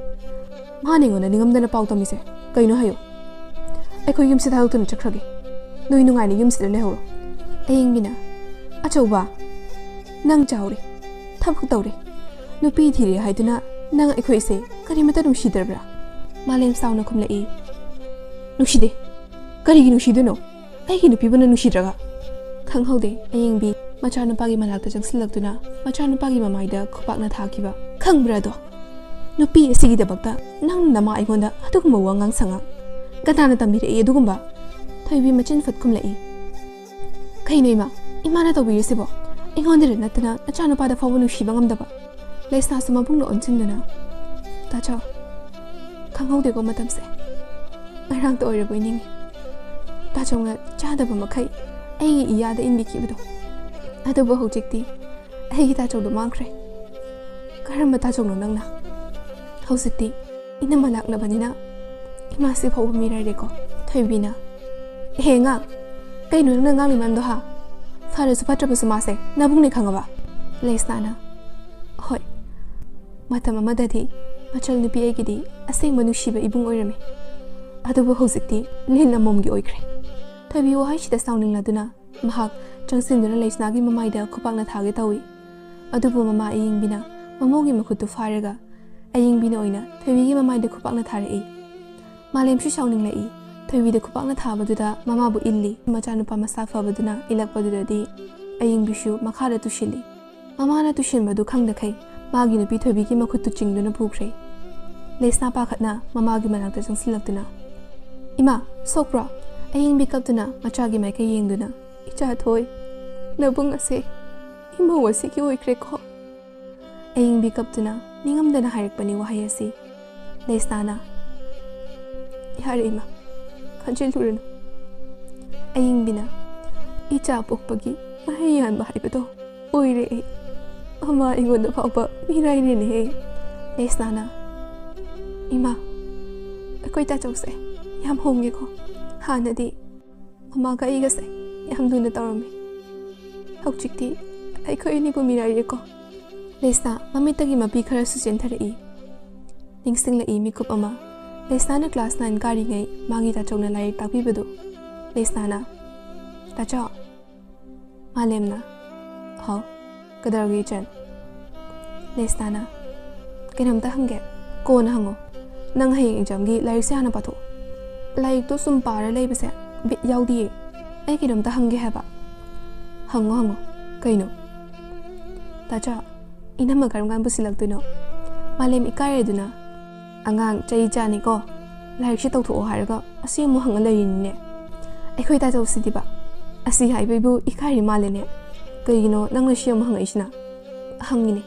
ꯃꯥꯅ ꯑꯩꯉꯣꯟꯗ ꯅꯤꯡꯉꯝꯗꯅ ꯄꯥꯎ ꯇꯝꯃꯤꯁꯦ ꯀꯩꯅꯣ ꯍꯥꯏꯌꯨ? ꯑꯩꯈꯣꯏ ꯌꯨꯝꯁꯤ ꯊꯥꯗꯣꯛꯇꯨꯅ ꯆꯠꯈ꯭ꯔꯒꯦ꯫ ꯅꯣꯏ ꯅꯨꯡꯉꯥꯏꯅ ꯌꯨꯝꯁꯤꯗ ꯂꯩꯍꯧꯔꯣ"꯫ ꯑꯌꯤꯡꯕꯤꯅ, "ꯑꯆꯧꯕ, ꯅꯪ ꯆꯥꯎꯔꯦ, ꯊꯕꯛ ꯇꯧꯔꯦ, ꯅꯨꯄꯤ ꯊꯤꯔꯦ ꯍꯥꯏꯗꯨꯅ ꯅꯪ ꯑꯩꯈꯣꯏꯁꯦ ꯀꯔꯤꯃꯠꯇ ꯅꯨꯡꯁꯤꯗ꯭ꯔꯕ꯭ꯔꯥ?" ꯃꯥꯂꯦꯝ ꯁꯥꯎꯅ ꯈꯨꯝꯂꯛꯏ꯫ "ꯅꯨꯡꯁꯤꯗꯦ꯫ ꯀꯔꯤꯒꯤ ꯅꯨꯡꯁꯤꯗꯣꯏꯅꯣ? ꯑꯩꯒꯤ ꯅꯨꯄꯤꯕꯨꯅ ꯅꯨꯡꯁꯤꯗ꯭ꯔꯒ?" ꯈꯪꯍꯧꯗꯦ, ꯑꯌꯤꯡꯕꯤ ꯃꯆꯥꯅꯨꯄꯥꯒꯤ ꯃꯅꯥꯛꯇ ꯆꯪꯁꯤꯜꯂꯛꯇꯨꯅ ꯃꯆꯥꯅꯨꯄꯥꯒꯤ ꯃꯃꯥꯏꯗ ꯈꯨꯄꯥꯛꯅ ꯊꯥꯈꯤꯕ꯫ "ꯈꯪꯕ꯭ꯔꯥ ꯑꯗꯣ? ꯅꯨꯄꯤ ꯑꯁꯤꯒꯤꯗꯃꯛꯇ ꯅꯪꯅ ꯅꯃꯥ ꯑꯩꯉꯣꯟꯗ ꯑꯗꯨꯒꯨꯝꯕ ꯋꯥꯉꯥꯡ ꯁꯉꯥꯡ? ꯀꯅꯥꯅ ꯇꯝꯕꯤꯔꯛꯏ ꯑꯗꯨꯒꯨꯝꯕ?" ꯊꯣꯏꯕꯤ ꯃꯆꯤꯟ ꯐꯨꯠ ꯈꯨꯝꯂꯛꯏ꯫ "ꯀꯩꯅꯣ ꯏꯃꯥ? ꯏꯃꯥꯅ ꯇꯧꯕꯤꯔꯤꯁꯤꯕꯣ? ꯑꯩꯉꯣꯟꯗꯗ ꯅꯠꯇꯅ ꯅꯆꯥꯅꯨꯄꯥꯗ ꯐꯥꯎꯕ ꯅꯨꯡꯁꯤꯕ ꯉꯝꯗꯕ? ꯂꯩꯁꯅꯥꯁꯨ ꯃꯕꯨꯡꯅ ꯑꯣꯟꯁꯤꯟꯗꯨꯅ, "ꯇꯥꯆꯧ, ꯈꯪꯍꯧꯗꯦꯀꯣ ꯃꯇꯝꯁꯦ꯫ ꯉꯔꯥꯡꯇ ꯑꯣꯏꯔꯕꯣꯏ ꯅꯤꯡꯉꯤ꯫ ꯇꯥꯆꯧꯅ ꯆꯥꯗꯕ ꯃꯈꯩ ꯑꯩꯒꯤ ꯏꯌꯥꯗ ꯏꯟꯕꯤꯈꯤꯕꯗꯣ꯫ ꯑꯗꯨꯕꯨ ꯍꯧꯖꯤꯛꯇꯤ ꯑꯩꯒꯤ ꯇꯥꯆꯧꯗꯣ ꯃꯥꯡꯈ꯭ꯔꯦ꯫ ꯀꯔꯝꯕ ꯇꯥꯆꯧꯅꯣ ꯅꯪꯅ? ꯍꯧꯖꯤꯛꯇꯤ ꯏꯅꯝꯃ ꯂꯥꯛꯂꯕꯅꯤꯅ ꯏꯃꯥꯁꯤ ꯐꯥꯎꯕ ꯃꯤꯔꯥꯏꯔꯦꯀꯣ?" ꯊꯣꯏꯕꯤꯅ, "ꯑꯦꯍꯦ ꯉꯥ, ꯀꯩꯅꯣ ꯅꯪꯅ ꯉꯥꯡꯂꯤ ꯃꯌꯥꯝꯗꯣ ꯍꯥ? ꯐꯔꯁꯨ ꯐꯠꯇ꯭ꯔꯕꯁꯨ ꯃꯥꯁꯦ ꯅꯕꯨꯡꯅꯦ ꯈꯪꯉꯕ?" ꯂꯩꯁꯅꯥꯅ, "ꯍꯣꯏ, ꯃꯇꯝ ꯑꯃꯗꯗꯤ ꯃꯆꯜ ꯅꯨꯄꯤ ꯑꯩꯒꯤꯗꯤ ꯑꯁꯦꯡꯕ ꯅꯨꯡꯁꯤꯕ ꯏꯕꯨꯡ ꯑꯣꯏꯔꯝꯃꯤ꯫ ꯑꯗꯨꯕꯨ ꯍꯧꯖꯤꯛꯇꯤ ꯂꯤꯟ ꯑꯃꯣꯝꯒꯤ ꯑꯣꯏꯈ꯭ꯔꯦ꯫" ꯊꯣꯏꯕꯤ ꯋꯥꯍꯩꯁꯤꯗ ꯁꯥꯎꯅꯤꯡꯂꯗꯨꯅ ꯃꯍꯥꯛ ꯆꯪꯁꯤꯟꯗꯨꯅ ꯂꯩꯁꯅꯥꯒꯤ ꯃꯃꯥꯏꯗ ꯈꯨꯄꯥꯛꯅ ꯊꯥꯒꯦ ꯇꯧꯏ꯫ ꯑꯗꯨꯕꯨ ꯃꯃꯥ ꯑꯌꯤꯡꯕꯤꯅ ꯃꯃꯧꯒꯤ ꯃꯈꯨꯠꯇꯨ ꯐꯥꯔꯒ ꯑꯌꯤꯡꯕꯤꯅ ꯑꯣꯏꯅ ꯊꯣꯏꯕꯤꯒꯤ ꯃꯃꯥꯏꯗ ꯈꯨꯄꯥꯛꯅ ꯊꯥꯔꯛꯏ꯫ ꯃꯥꯂꯦꯝꯁꯨ ꯁꯥꯎꯅꯤꯡꯂꯛꯏ꯫ ꯊꯣꯏꯕꯤꯗ ꯈꯨꯄꯥꯛꯅ ꯊꯥꯕꯗꯨꯗ ꯃꯃꯥꯕꯨ ꯏꯜꯂꯤ꯫ ꯃꯆꯥꯅꯨꯄꯥ ꯃꯁꯥ ꯐꯕꯗꯨꯅ ꯏꯜꯂꯛꯄꯗꯨꯗꯗꯤ ꯑꯌꯤꯡꯕꯤꯁꯨ ꯃꯈꯥꯗ ꯇꯨꯁꯤꯜꯂꯤ꯫ ꯃꯃꯥꯅ ꯇꯨꯁꯤꯟꯕꯗꯨ ꯈꯪꯗꯈꯩ ꯃꯥꯒꯤ ꯅꯨꯄꯤ ꯊꯣꯏꯕꯤꯒꯤ ꯃꯈꯨꯠꯇꯨ ꯆꯤꯡꯗꯨꯅ ꯄꯨꯈ꯭ꯔꯦ꯫ ꯂꯩꯁꯅꯥ ꯄꯥꯈꯠꯅ ꯃꯃꯥꯒꯤ ꯃꯅꯥꯛꯇ ꯆꯪꯁꯤꯜꯂꯛꯇꯨꯅ, "ꯏꯃꯥ, ꯁꯣꯛꯄ꯭ꯔꯣ?" ꯑꯌꯤꯡꯕꯤ ꯀꯞꯇꯨꯅ ꯃꯆꯥꯒꯤ ꯃꯥꯏꯀꯩ ꯌꯦꯡꯗꯨꯅ, "ꯏꯆꯥ ꯊꯣꯏ, ꯅꯕꯨꯡ ꯑꯁꯦ ꯏꯃꯧ ꯑꯁꯤꯒꯤ ꯑꯣꯏꯈ꯭ꯔꯦꯀꯣ?" ꯑꯌꯤꯡꯕꯤ ꯀꯞꯇꯨꯅ ꯅꯤꯡꯉꯝꯗꯅ ꯍꯥꯏꯔꯛꯄꯅꯤ ꯋꯥꯍꯩ ꯑꯁꯤ꯫ ꯂꯩꯁꯅꯥꯅ, "ꯌꯥꯔꯦ ꯏꯃꯥ, ꯈꯟꯖꯤꯜꯂꯨꯔꯅꯨ꯫" ꯑꯌꯤꯡꯕꯤꯅ, "ꯏꯆꯥ ꯄꯣꯛꯄꯒꯤ ꯃꯍꯩ ꯌꯥꯟꯕ ꯍꯥꯏꯕꯗꯣ ꯑꯣꯏꯔꯦ ꯑꯩ꯫ ꯑꯃ ꯑꯩꯉꯣꯟꯗ ꯐꯥꯎꯕ ꯃꯤꯔꯥꯏꯔꯦꯅꯦꯍꯦ꯫" ꯂꯩꯁꯅꯥꯅ, "ꯏꯃꯥ, ꯑꯩꯈꯣꯏ ꯇꯥꯆꯧꯁꯦ ꯌꯥꯝ ꯍꯣꯡꯉꯦꯀꯣ꯫ ꯍꯥꯟꯅꯗꯤ ꯃꯃꯥꯒ ꯑꯩꯒꯁꯦ ꯌꯥꯝ ꯂꯨꯅ ꯇꯧꯔꯝꯃꯤ꯫ ꯍꯧꯖꯤꯛꯇꯤ ꯑꯩꯈꯣꯏ ꯑꯅꯤꯕꯨ ꯃꯤꯔꯥꯏꯔꯦꯀꯣ꯫" ꯂꯩꯁꯅꯥ ꯃꯃꯤꯠꯇꯒꯤ ꯃꯄꯤ ꯈꯔꯁꯨ ꯆꯦꯟꯊꯔꯛꯏ꯫ ꯅꯤꯡꯁꯤꯡꯂꯛꯏ ꯃꯤꯀꯨꯞ ꯑꯃ꯫ ꯂꯩꯁꯅꯥꯅ class nine ꯀꯥꯔꯤꯉꯩ ꯃꯥꯒꯤ ꯇꯥꯆꯧꯅ ꯂꯥꯏꯔꯤꯛ ꯇꯥꯛꯄꯤꯕꯗꯨ꯫ ꯂꯩꯁꯅꯥꯅ, "ꯇꯥꯆꯧ꯫" ꯃꯥꯂꯦꯝꯅ, "ꯍꯥꯎ, ꯀꯩꯗꯧꯔꯒꯦ ꯏꯆꯟ?" ꯂꯩꯁꯅꯥꯅ, "ꯀꯩꯅꯣꯝꯇ ꯍꯪꯒꯦ, ꯀꯣꯟꯅ ꯍꯪꯉꯣ꯫ ꯅꯪ ꯍꯌꯦꯡ examꯒꯤ ꯂꯥꯏꯔꯤꯛꯁꯦ ꯍꯥꯟꯅ ꯄꯥꯊꯣꯛꯑꯣ꯫ ꯂꯥꯏꯔꯤꯛꯇꯣ ꯁꯨꯝ ꯄꯥꯔ ꯂꯩꯕꯁꯦ ꯕꯤꯠ ꯌꯥꯎꯗꯤꯌꯦ꯫ ꯑꯩ ꯀꯩꯅꯣꯝꯇ ꯍꯪꯒꯦ ꯍꯥꯏꯕ꯫" "ꯍꯪꯉꯣ, ꯍꯪꯉꯣ꯫ ꯀꯩꯅꯣ?" "ꯇꯥꯆꯥ, ꯏꯅꯝꯃ ꯀꯔꯝ ꯀꯥꯟ ꯄꯨꯁꯤꯜꯂꯛꯇꯣꯏꯅꯣ?" ꯃꯥꯂꯦꯝ ꯏꯀꯥꯏꯔꯦꯗꯨꯅ, "ꯑꯉꯥꯡ ꯆꯍꯤ ꯆꯥꯅꯤꯀꯣ, ꯂꯥꯏꯔꯤꯛꯁꯦ ꯇꯧꯊꯣꯛꯑꯣ ꯍꯥꯏꯔꯒ ꯑꯁꯤ ꯑꯃꯨꯛ ꯍꯪꯉ ꯂꯩꯔꯤꯅꯤꯅꯦ꯫ ꯑꯩꯈꯣꯏ ꯇꯥꯆꯧꯁꯤꯗꯤꯕ ꯑꯁꯤ ꯍꯥꯏꯕꯩꯕꯨ ꯏꯀꯥꯏꯔꯤ ꯃꯥꯜꯂꯦꯅꯦ꯫ ꯀꯩꯒꯤꯅꯣ ꯅꯪꯅ ꯁꯤ ꯑꯃꯨꯛ ꯍꯪꯉꯛꯏꯁꯤꯅ?" "ꯍꯪꯉꯤꯅꯦ,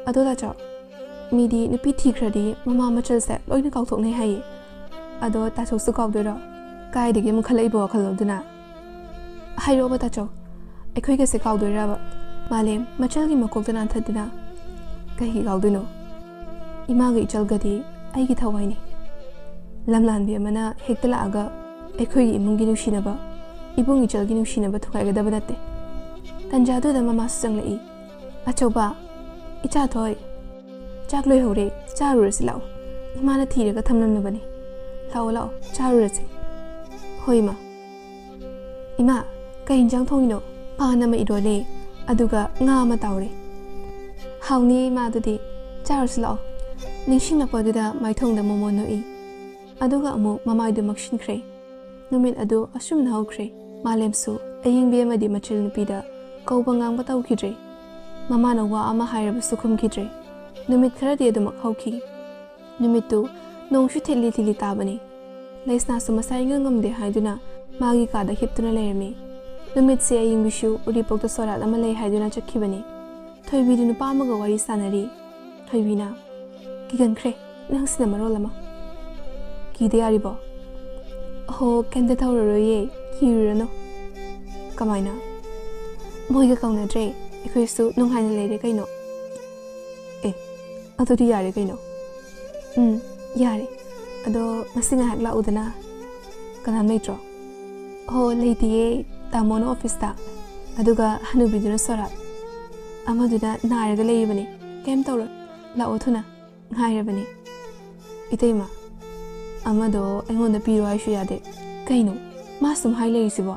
ꯑꯗꯣ ꯇꯥꯆꯧ, ꯃꯤꯗꯤ ꯅꯨꯄꯤ ꯊꯤꯈ꯭ꯔꯗꯤ ꯃꯃꯥ ꯃꯆꯜꯁꯦ ꯂꯣꯏꯅ ꯀꯥꯎꯊꯣꯛꯅꯩ ꯍꯥꯏꯌꯦ꯫ ꯑꯗꯣ ꯇꯥꯆꯧꯁꯨ ꯀꯥꯎꯗꯣꯏꯔꯣ? ꯀꯥꯏꯗꯒꯤ ꯑꯃꯨꯛ ꯈꯜꯂꯛꯏꯕ ꯋꯥꯈꯜꯅꯣ ꯑꯗꯨꯅ? ꯍꯥꯏꯔꯛꯑꯣꯕ ꯇꯥꯆꯧ, ꯑꯩꯈꯣꯏꯒꯁꯦ ꯀꯥꯎꯗꯣꯏꯔꯕ? ꯃꯥꯂꯦꯝ ꯃꯆꯜꯒꯤ ꯃꯀꯣꯛꯇ ꯅꯥꯟꯊꯗꯨꯅ, ꯀꯩꯒꯤ ꯀꯥꯎꯗꯣꯏꯅꯣ? ꯏꯃꯥꯒ ꯏꯆꯜꯒꯗꯤ ꯑꯩꯒꯤ ꯊꯋꯥꯏꯅꯤ꯫ ꯂꯝꯂꯥꯟꯕꯤ ꯑꯃꯅ ꯍꯦꯛꯇ ꯂꯥꯛꯑꯒ ꯑꯩꯈꯣꯏꯒꯤ ꯏꯃꯨꯡꯒꯤ ꯅꯨꯡꯁꯤꯅꯕ, ꯏꯕꯨꯡ ꯏꯆꯜꯒꯤ ꯅꯨꯡꯁꯤꯅꯕ ꯊꯨꯒꯥꯏꯒꯗꯕ ꯅꯠꯇꯦ꯫ ꯇꯟꯖꯥꯗꯨꯗ ꯃꯃꯥꯁꯨ ꯆꯪꯂꯛꯏ꯫ "ꯑꯆꯧꯕ, ꯏꯆꯥꯊꯣꯏ, ꯆꯥꯛ ꯂꯣꯏꯍꯧꯔꯦ, ꯆꯥꯔꯨꯔꯁꯤ ꯂꯥꯛꯑꯣ꯫ ꯏꯃꯥꯅ ꯊꯤꯔꯒ ꯊꯝꯂꯝꯂꯕꯅꯤ꯫ ꯂꯥꯛꯑꯣ, ꯂꯥꯛꯑꯣ, ꯆꯥꯔꯨꯔꯁꯤ꯫" "ꯍꯣꯏ, ꯏꯃꯥ꯫" "ꯏꯃꯥ, ꯀꯩ ꯏꯟꯖꯥꯡ ꯊꯣꯡꯉꯤꯅꯣ?" "ꯄꯥꯟ ꯑꯃ ꯏꯔꯣꯜꯂꯦ, ꯑꯗꯨꯒ ꯉꯥ ꯑꯃ ꯇꯥꯎꯔꯦ꯫" "ꯍꯥꯎꯅꯤꯌꯦ, ꯏꯃꯥ, ꯑꯗꯨꯗꯤ ꯆꯥꯔꯨꯁꯤ ꯂꯥꯛꯑꯣ꯫" ꯅꯤꯡꯁꯤꯡꯂꯛꯄꯗꯨꯗ ꯃꯥꯏꯊꯣꯡꯗ ꯃꯣꯃꯣꯟ ꯅꯣꯛꯏ꯫ ꯑꯗꯨꯒ ꯑꯃꯨꯛ ꯃꯃꯥꯏꯗꯨ ꯃꯛꯁꯤꯟꯈ꯭ꯔꯦ꯫ ꯅꯨꯃꯤꯠ ꯑꯗꯨ ꯑꯁꯨꯝꯅ ꯍꯧꯈ꯭ꯔꯦ꯫ ꯃꯥꯂꯦꯝꯁꯨ ꯑꯌꯤꯡꯕꯤ ꯑꯃꯗꯤ ꯃꯆꯜ ꯅꯨꯄꯤꯗ ꯀꯧꯕ ꯉꯥꯡꯕ ꯇꯧꯈꯤꯗ꯭ꯔꯦ꯫ ꯃꯃꯥꯅ ꯋꯥ ꯑꯃ ꯍꯥꯏꯔꯕꯁꯨ ꯈꯨꯝꯈꯤꯗ꯭ꯔꯦ꯫ ꯅꯨꯃꯤꯠ ꯈꯔꯗꯤ ꯑꯗꯨꯃꯛ ꯍꯧꯈꯤ꯫ ꯅꯨꯃꯤꯠꯇꯨ ꯅꯣꯡꯁꯨ ꯊꯤꯠꯂꯤ ꯊꯤꯠꯂꯤ ꯇꯥꯕꯅꯤ꯫ ꯂꯩꯁꯅꯥꯁꯨ ꯃꯁꯥ ꯏꯉꯝ ꯉꯝꯗꯦ ꯍꯥꯏꯗꯨꯅ ꯃꯥꯒꯤ ꯀꯥꯗ ꯍꯤꯞꯇꯨꯅ ꯂꯩꯔꯝꯃꯤ꯫ ꯅꯨꯃꯤꯠꯁꯦ ꯑꯌꯤꯡꯕꯤꯁꯨ ꯎꯔꯤꯄꯣꯛꯇ ꯁꯣꯔꯥꯠ ꯑꯃ ꯂꯩ ꯍꯥꯏꯗꯨꯅ ꯆꯠꯈꯤꯕꯅꯤ꯫ ꯊꯣꯏꯕꯤꯗꯨ ꯅꯨꯄꯥ ꯑꯃꯒ ꯋꯥꯔꯤ ꯁꯥꯟꯅꯔꯤ꯫ ꯊꯣꯏꯕꯤꯅ, "ꯀꯤꯒꯟꯈ꯭ꯔꯦ, ꯅꯪꯁꯤꯅ ꯃꯔꯣꯜ ꯑꯃ꯫ ꯀꯤꯗ ꯌꯥꯔꯤꯕꯣ?" "ꯑꯍꯣ, ꯀꯩꯝꯇ ꯇꯧꯔꯔꯣꯏꯌꯦ, ꯀꯤꯔꯨꯔꯅꯨ꯫" "ꯀꯃꯥꯏꯅ?" "ꯃꯣꯏꯒ ꯀꯧꯅꯗ꯭ꯔꯦ, ꯑꯩꯈꯣꯏꯁꯨ ꯅꯨꯡꯉꯥꯏꯅ ꯂꯩꯔꯦ ꯀꯩꯅꯣ꯫" "ꯑꯦ, ꯑꯗꯨꯗꯤ ꯌꯥꯔꯦ ꯀꯩꯅꯣ꯫" "ꯎꯝ, ꯌꯥꯔꯦ꯫ ꯑꯗꯣ ꯉꯁꯤ ꯉꯥꯏꯍꯥꯛ ꯂꯥꯛꯎꯗꯅ꯫" "ꯀꯅꯥꯝ ꯂꯩꯇ꯭ꯔꯣ?" "ꯍꯣ, ꯂꯩꯇꯤꯌꯦ, ꯇꯥꯃꯣꯅ ꯑꯣꯐꯤꯁꯇ, ꯑꯗꯨꯒ ꯍꯅꯨꯕꯤꯗꯨꯅ ꯁꯣꯔꯥꯠ, ꯑꯃꯗꯨꯅ ꯅꯥꯔꯒ ꯂꯩꯔꯤꯕꯅꯤ꯫ ꯀꯩꯝ ꯇꯧꯔꯣꯏ, ꯂꯥꯛꯑꯣ ꯊꯨꯅ, ꯉꯥꯏꯔꯕꯅꯤ꯫" "ꯏꯇꯩꯃ, ꯑꯃꯗꯣ ꯑꯩꯉꯣꯟꯗ ꯄꯤꯔꯣ ꯍꯥꯏꯁꯨ ꯌꯥꯗꯦ꯫ ꯀꯩꯅꯣ ꯃꯥ ꯁꯨꯝ ꯍꯥꯏ ꯂꯩꯔꯤꯁꯤꯕꯣ?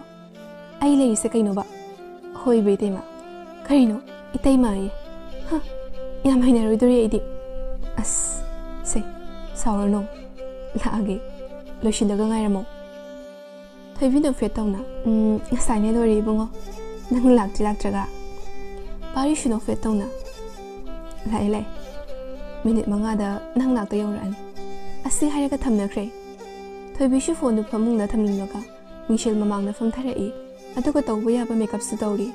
ꯑꯩ ꯂꯩꯔꯤꯁꯦ ꯀꯩꯅꯣꯕ?" "ꯍꯣꯏꯕ ꯏꯇꯩꯃ꯫" "ꯀꯔꯤꯅꯣ ꯏꯇꯩꯃ ꯑꯌꯦ? ꯍ, ꯌꯥꯝ ꯍꯩꯅꯔꯣꯏꯗꯣꯔꯤ ꯑꯩꯗꯤ꯫" "ꯑꯁ, ꯁꯦ, ꯁꯥꯎꯔꯅꯨ, ꯂꯥꯛꯑꯒꯦ, ꯂꯣꯏꯁꯤꯜꯂꯒ ꯉꯥꯏꯔꯝꯃꯣ꯫" ꯊꯣꯏꯕꯤ ꯅꯣꯛꯐꯦꯠ ꯇꯧꯅ, "ꯎꯝ, ꯉꯁꯥꯏꯅ ꯂꯣꯏꯔꯦ ꯏꯕꯨꯡꯉꯣ, ꯅꯪ ꯂꯥꯛꯇꯤ ꯂꯥꯛꯇ꯭ꯔꯒ?" ꯄꯥꯔꯤꯁꯨ ꯅꯣꯛꯐꯦꯠ ꯇꯧꯅ, "ꯂꯥꯛꯑꯦ, ꯂꯥꯛꯑꯦ, ꯃꯤꯅꯤꯠ ꯃꯉꯥꯗ ꯅꯪ ꯅꯥꯛꯇ ꯌꯧꯔꯛꯑꯅꯤ꯫" ꯑꯁꯤ ꯍꯥꯏꯔꯒ ꯊꯝꯅꯈ꯭ꯔꯦ꯫ ꯊꯣꯏꯕꯤꯁꯨ ꯐꯣꯟꯗꯨ ꯐꯃꯨꯡꯗ ꯊꯝꯂꯝꯂꯒ ꯃꯤꯡꯁꯦꯜ ꯃꯃꯥꯡꯗ ꯐꯝꯊꯔꯛꯏ꯫ ꯑꯗꯨꯒ ꯇꯧꯕ ꯌꯥꯕ ꯃꯦꯀꯞꯁꯨ ꯇꯧꯔꯤ꯫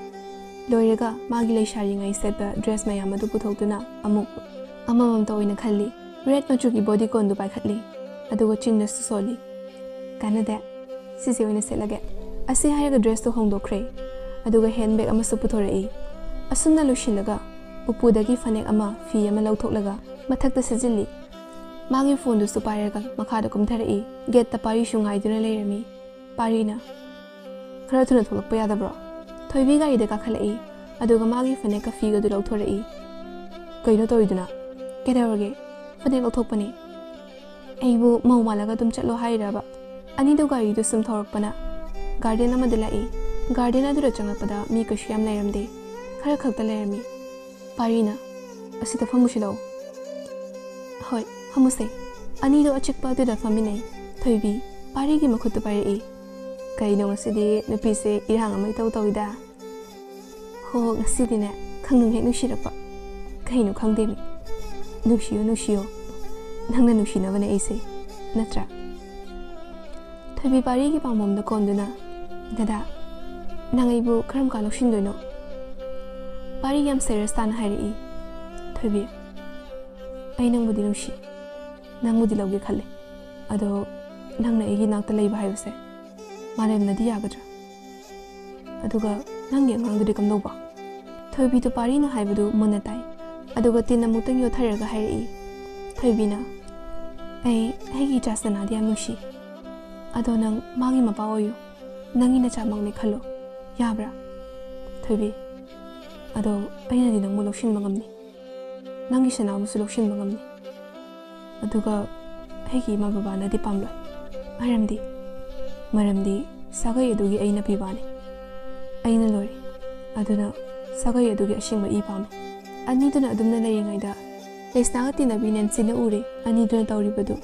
ꯂꯣꯏꯔꯒ ꯃꯥꯒꯤ ꯂꯩꯁꯥꯔꯤꯉꯩ ꯁꯦꯠꯄ ꯗ꯭ꯔꯦꯁ ꯃꯌꯥꯝ ꯑꯗꯨ ꯄꯨꯊꯣꯛꯇꯨꯅ ꯑꯃꯨꯛ ꯑꯃꯃꯝꯇ ꯑꯣꯏꯅ ꯈꯜꯂꯤ꯫ ꯔꯦꯗ ꯃꯆꯨꯒꯤ ꯕꯣꯗꯤ ꯀꯣꯟꯗꯨ ꯄꯥꯏꯈꯠꯂꯤ, ꯑꯗꯨꯒ ꯆꯤꯟꯗꯁꯨ ꯁꯣꯜꯂꯤ꯫ "ꯀꯥꯟꯅꯗꯦ, ꯁꯤꯁꯦ ꯑꯣꯏꯅ ꯁꯦꯠꯂꯒꯦ꯫" ꯑꯁꯤ ꯍꯥꯏꯔꯒ ꯗ꯭ꯔꯦꯁꯇꯨ ꯍꯣꯡꯗꯣꯛꯈ꯭ꯔꯦ, ꯑꯗꯨꯒ ꯍꯦꯟꯕꯦꯒ ꯑꯃꯁꯨ ꯄꯨꯊꯣꯔꯛꯏ꯫ ꯑꯁꯨꯝꯅ ꯂꯣꯏꯁꯤꯜꯂꯒ ꯎꯄꯨꯗꯒꯤ ꯐꯅꯦꯛ ꯑꯃ, ꯐꯤ ꯑꯃ ꯂꯧꯊꯣꯛꯂꯒ ꯃꯊꯛꯇ ꯁꯤꯖꯤꯜꯂꯤ꯫ ꯃꯥꯒꯤ ꯐꯣꯟꯗꯨꯁꯨ ꯄꯥꯏꯔꯒ ꯃꯈꯥꯗ ꯀꯨꯝꯊꯔꯛꯏ꯫ ꯒꯦꯠꯇ ꯄꯥꯔꯤꯁꯨ ꯉꯥꯏꯗꯨꯅ ꯂꯩꯔꯝꯃꯤ꯫ ꯄꯥꯔꯤꯅ, "ꯈꯔ ꯊꯨꯅ ꯊꯣꯛꯂꯛꯄ ꯌꯥꯗꯕ꯭ꯔꯣ?" ꯊꯣꯏꯕꯤ ꯒꯥꯔꯤꯗ ꯀꯥꯈꯠꯂꯛꯏ, ꯑꯗꯨꯒ ꯃꯥꯒꯤ ꯐꯅꯦꯛꯀ ꯐꯤꯒꯗꯨ ꯂꯧꯊꯣꯔꯛꯏ꯫ "ꯀꯩꯅꯣ ꯇꯧꯔꯤꯗꯨꯅ?" "ꯀꯩꯗꯧꯔꯒꯦ? ꯐꯅꯦꯛ ꯂꯧꯊꯣꯛꯄꯅꯦ꯫" "ꯑꯩꯕꯨ ꯃꯧ ꯃꯥꯜꯂꯒ ꯑꯗꯨꯝ ꯆꯠꯂꯣ ꯍꯥꯏꯔꯕ?" ꯑꯅꯤꯗꯨ ꯒꯥꯔꯤꯗꯨ ꯁꯨꯝ ꯊꯧꯔꯛꯄꯅ ꯒꯥꯔꯗꯦꯟ ꯑꯃꯗ ꯂꯥꯛꯏ꯫ ꯒꯥꯔꯗꯦꯟ ꯑꯗꯨꯗ ꯆꯪꯂꯛꯄꯗ ꯃꯤ ꯀꯩꯁꯨ ꯌꯥꯝ ꯂꯩꯔꯝꯗꯦ, ꯈꯔ ꯈꯛꯇ ꯂꯩꯔꯝꯃꯤ꯫ ꯄꯥꯔꯤꯅ, "ꯑꯁꯤꯗ ꯐꯝꯃꯨꯁꯤ ꯂꯥꯛꯑꯣ꯫" "ꯍꯣꯏ, ꯐꯝꯃꯨꯁꯦ꯫" ꯑꯅꯤꯗꯣ ꯑꯆꯤꯛꯄ ꯑꯗꯨꯗ ꯐꯝꯃꯤꯟꯅꯩ꯫ ꯊꯣꯏꯕꯤ ꯄꯥꯔꯤꯒꯤ ꯃꯈꯨꯠꯇꯨ ꯄꯥꯏꯔꯛꯏ꯫ "ꯀꯩꯅꯣ ꯉꯁꯤꯗꯤ ꯅꯨꯄꯤꯁꯦ ꯏꯔꯥꯡ ꯑꯃ ꯏꯇꯧ ꯇꯧꯏꯗ?" "ꯍꯣ, ꯉꯁꯤꯗꯤꯅꯦ ꯈꯪꯅꯨꯡ ꯍꯦꯛ ꯅꯨꯡꯁꯤꯔꯛꯄ꯫ ꯀꯩꯅꯣ ꯈꯪꯗꯦꯃꯤ꯫ ꯅꯨꯡꯁꯤꯌꯣ, ꯅꯨꯡꯁꯤꯌꯣ꯫ ꯅꯪꯅ ꯅꯨꯡꯁꯤꯅꯕꯅꯦ ꯑꯩꯁꯦ, ꯅꯠꯇ꯭ꯔꯥ?" ꯊꯣꯏꯕꯤ ꯄꯥꯔꯤꯒꯤ ꯄꯥꯝꯕꯣꯝꯗ ꯀꯣꯟꯗꯨꯅ, "ꯗꯗꯥ, ꯅꯪ ꯑꯩꯕꯨ ꯀꯔꯝ ꯀꯥꯟ ꯂꯧꯁꯤꯟꯗꯣꯏꯅꯣ?" ꯄꯥꯔꯤ ꯌꯥꯝ ꯁꯦꯔꯤꯌꯁ ꯇꯥꯅ ꯍꯥꯏꯔꯛꯏ꯫ ꯊꯣꯏꯕꯤ, "ꯑꯩ ꯅꯪꯕꯨꯗꯤ ꯅꯨꯡꯁꯤ, ꯅꯪꯕꯨꯗꯤ ꯂꯧꯒꯦ ꯈꯜꯂꯦ꯫ ꯑꯗꯣ ꯅꯪꯅ ꯑꯩꯒꯤ ꯅꯥꯛꯇ ꯂꯩꯕ ꯍꯥꯏꯕꯁꯦ ꯃꯥꯂꯦꯝꯅꯗꯤ ꯌꯥꯒꯗ꯭ꯔꯥ? ꯑꯗꯨꯒ ꯅꯪꯒꯤ ꯑꯉꯥꯡꯗꯨꯗꯤ ꯀꯝꯗꯧꯕ?" ꯊꯣꯏꯕꯤꯗꯨ ꯄꯥꯔꯤꯅ ꯍꯥꯏꯕꯗꯨ ꯃꯨꯟꯅ ꯇꯥꯏ, ꯑꯗꯨꯒ ꯇꯤꯟ ꯑꯃꯨꯛꯇꯪ ꯌꯣꯠꯊꯔꯒ ꯍꯥꯏꯔꯛꯏ꯫ ꯊꯣꯏꯕꯤꯅ, "ꯑꯩ ꯑꯩꯒꯤ ꯏꯆꯥ ꯁꯅꯥꯗꯤ ꯌꯥꯝ ꯅꯨꯡꯁꯤ꯫ ꯑꯗꯣ ꯅꯪ ꯃꯥꯒꯤ ꯃꯄꯥ ꯑꯣꯏꯌꯨ, ꯅꯪꯒꯤ ꯅꯆꯥꯃꯛꯅꯤ ꯈꯜꯂꯣ, ꯌꯥꯕ꯭ꯔꯥ?" ꯊꯣꯏꯕꯤ, "ꯑꯗꯣ ꯑꯩꯅꯗꯤ ꯅꯪꯕꯨ ꯂꯧꯁꯤꯟꯕ ꯉꯝꯅꯤ, ꯅꯪꯒꯤ ꯁꯅꯥꯕꯨꯁꯨ ꯂꯧꯁꯤꯟꯕ ꯉꯝꯅꯤ꯫ ꯑꯗꯨꯒ ꯑꯩꯒꯤ ꯏꯃꯥ ꯕꯕꯥꯅꯗꯤ ꯄꯥꯝꯂꯣꯏ꯫ ꯃꯔꯝꯗꯤ, ꯃꯔꯝꯗꯤ ꯁꯥꯒꯩ ꯑꯗꯨꯒꯤ ꯑꯩꯅ ꯄꯤꯕꯥꯅꯤ꯫ ꯑꯩꯅ ꯂꯣꯏꯔꯦ꯫ ꯑꯗꯨꯅ ꯁꯥꯒꯩ ꯑꯗꯨꯒꯤ ꯑꯁꯦꯡꯕ ꯏ ꯄꯥꯝꯃꯤ꯫" ꯑꯅꯤꯗꯨꯅ ꯑꯗꯨꯝꯅ ꯂꯩꯔꯤꯉꯩꯗ ꯂꯩꯁꯅꯥꯒ ꯇꯤꯟꯅꯕꯤ ꯅꯦꯟꯁꯤꯅ ꯎꯔꯦ ꯑꯅꯤꯗꯨꯅ ꯇꯧꯔꯤꯕꯗꯨ꯫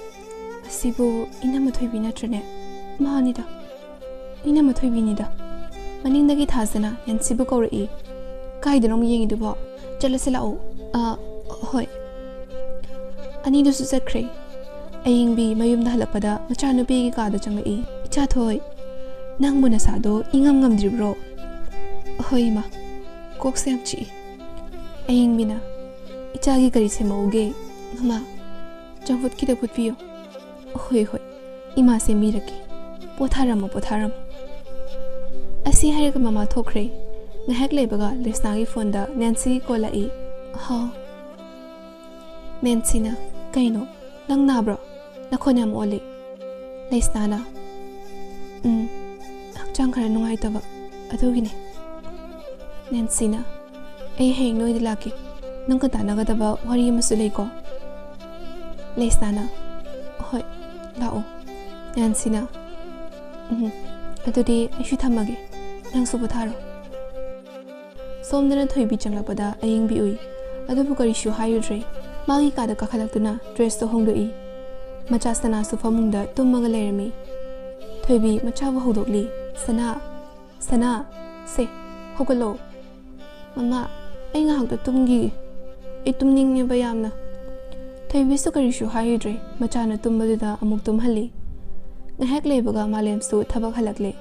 "ꯑꯁꯤꯕꯨ ꯏꯅꯝꯃ ꯊꯣꯏꯕꯤ ꯅꯠꯇ꯭ꯔꯅꯦ?" "ꯃꯥꯅꯤꯗ, ꯏꯅꯝꯃ ꯊꯣꯏꯕꯤꯅꯤꯗ꯫" ꯃꯅꯤꯡꯗꯒꯤ ꯊꯥꯖꯅ ꯅꯦꯟꯁꯤꯕꯨ ꯀꯧꯔꯛꯏ꯫ "ꯀꯥꯏꯗꯅꯣ ꯑꯃꯨꯛ ꯌꯦꯡꯉꯤꯗꯨꯕꯣ? ꯆꯠꯂꯁꯤ ꯂꯥꯛꯑꯣ꯫" "ꯑ, ꯍꯣꯏ꯫" ꯑꯅꯤꯗꯨꯁꯨ ꯆꯠꯈ꯭ꯔꯦ꯫ ꯑꯌꯤꯡꯕꯤ ꯃꯌꯨꯝꯗ ꯍꯜꯂꯛꯄꯗ ꯃꯆꯥꯅꯨꯄꯤꯒꯤ ꯀꯥꯗ ꯆꯪꯂꯛꯏ꯫ "ꯏꯆꯥꯊꯣꯏ, ꯅꯪꯕꯨ ꯅꯁꯥꯗꯣ ꯏꯉꯝ ꯉꯝꯗ꯭ꯔꯤꯕ꯭ꯔꯣ?" "ꯍꯣꯏ, ꯏꯃꯥ꯫ ꯀꯣꯛꯁꯦ ꯌꯥꯝ ꯆꯤꯛꯏ꯫ ꯑꯌꯤꯡꯕꯤꯅ, "ꯏꯆꯥꯒꯤ ꯀꯔꯤ ꯁꯦꯝꯃꯛꯎꯒꯦ? ꯃꯃꯥ, ꯆꯝꯐꯨꯠ ꯈꯤꯇ ꯐꯨꯠꯄꯤꯌꯨ꯫" "ꯍꯣꯏ, ꯍꯣꯏ, ꯏꯃꯥ ꯁꯦꯝꯕꯤꯔꯛꯀꯦ꯫ ꯄꯣꯊꯥꯔꯝꯃꯣ, ꯄꯣꯊꯥꯔꯝꯃꯣ꯫" ꯑꯁꯤ ꯍꯥꯏꯔꯒ ꯃꯃꯥ ꯊꯣꯛꯈ꯭ꯔꯦ꯫ ꯉꯥꯏꯍꯥꯛ ꯂꯩꯕꯒ ꯂꯤꯁꯅꯥꯒꯤ ꯐꯣꯟꯗ ꯅꯦꯟꯁꯤꯒꯤ ꯀꯣꯜ ꯂꯥꯛꯏ꯫ "ꯍꯥꯎ꯫" ꯅꯦꯟꯁꯤꯅ, "ꯀꯩꯅꯣ? ꯅꯪ ꯅꯥꯕ꯭ꯔꯣ? ꯅꯈꯣꯟ ꯌꯥꯝ ꯑꯣꯜꯂꯤ꯫" ꯂꯤꯁꯅꯥꯅ, "ꯎꯝ, ꯍꯛꯆꯥꯡ ꯈꯔ ꯅꯨꯡꯉꯥꯏꯇꯕ, ꯑꯗꯨꯒꯤꯅꯦ꯫" ꯅꯦꯟꯁꯤꯅ, "ꯑꯩ ꯍꯌꯦꯡ ꯅꯣꯏꯗ ꯂꯥꯛꯀꯦ꯫ ꯅꯪꯒ ꯇꯥꯟꯅꯒꯗꯕ ꯋꯥꯔꯤ ꯑꯃꯁꯨ ꯂꯩꯀꯣ꯫" ꯂꯤꯁꯅꯥꯅ, "ꯍꯣꯏ, ꯂꯥꯛꯑꯣ꯫" ꯅꯦꯟꯁꯤꯅ, "ꯎꯝ, ꯑꯗꯨꯗꯤ ꯑꯩꯁꯨ ꯊꯝꯃꯒꯦ꯫ ꯅꯪꯁꯨ ꯄꯣꯊꯥꯔꯣ꯫" ꯁꯣꯝꯗꯅ ꯊꯣꯏꯕꯤ ꯆꯪꯂꯛꯄꯗ ꯑꯌꯤꯡꯕꯤ ꯎꯏ꯫ ꯑꯗꯨꯕꯨ ꯀꯔꯤꯁꯨ ꯍꯥꯏꯔꯨꯗ꯭ꯔꯦ꯫ ꯃꯥꯒꯤ ꯀꯥꯗ ꯀꯥꯈꯠꯂꯛꯇꯨꯅ ꯗ꯭ꯔꯦꯁꯇꯨ ꯍꯣꯡꯗꯣꯛꯏ꯫ ꯃꯆꯥ ꯁꯅꯥꯁꯨ ꯐꯃꯨꯡꯗ ꯇꯨꯝꯃꯒ ꯂꯩꯔꯝꯃꯤ꯫ ꯊꯣꯏꯕꯤ ꯃꯆꯥꯕꯨ ꯍꯧꯗꯣꯛꯂꯤ꯫ "ꯁꯅꯥ, ꯁꯅꯥ, ꯁꯦ, ꯍꯧꯒꯠꯂꯣ꯫" "ꯃꯃꯥ, ꯑꯩ ꯉꯥꯏꯍꯥꯛꯇ ꯇꯨꯝꯈꯤꯒꯦ꯫ ꯑꯩ ꯇꯨꯝꯅꯤꯡꯉꯦꯕ ꯌꯥꯝꯅ꯫" ꯊꯣꯏꯕꯤꯁꯨ ꯀꯔꯤꯁꯨ ꯍꯥꯏꯔꯨꯗ꯭ꯔꯦ꯫ ꯃꯆꯥꯅ ꯇꯨꯝꯕꯗꯨꯗ ꯑꯃꯨꯛ ꯇꯨꯝꯍꯜꯂꯤ꯫ ꯉꯥꯏꯍꯥꯛ ꯂꯩꯕꯒ ꯃꯥꯂꯦꯝꯁꯨ ꯊꯕꯛ ꯍꯜꯂꯛꯂꯦ꯫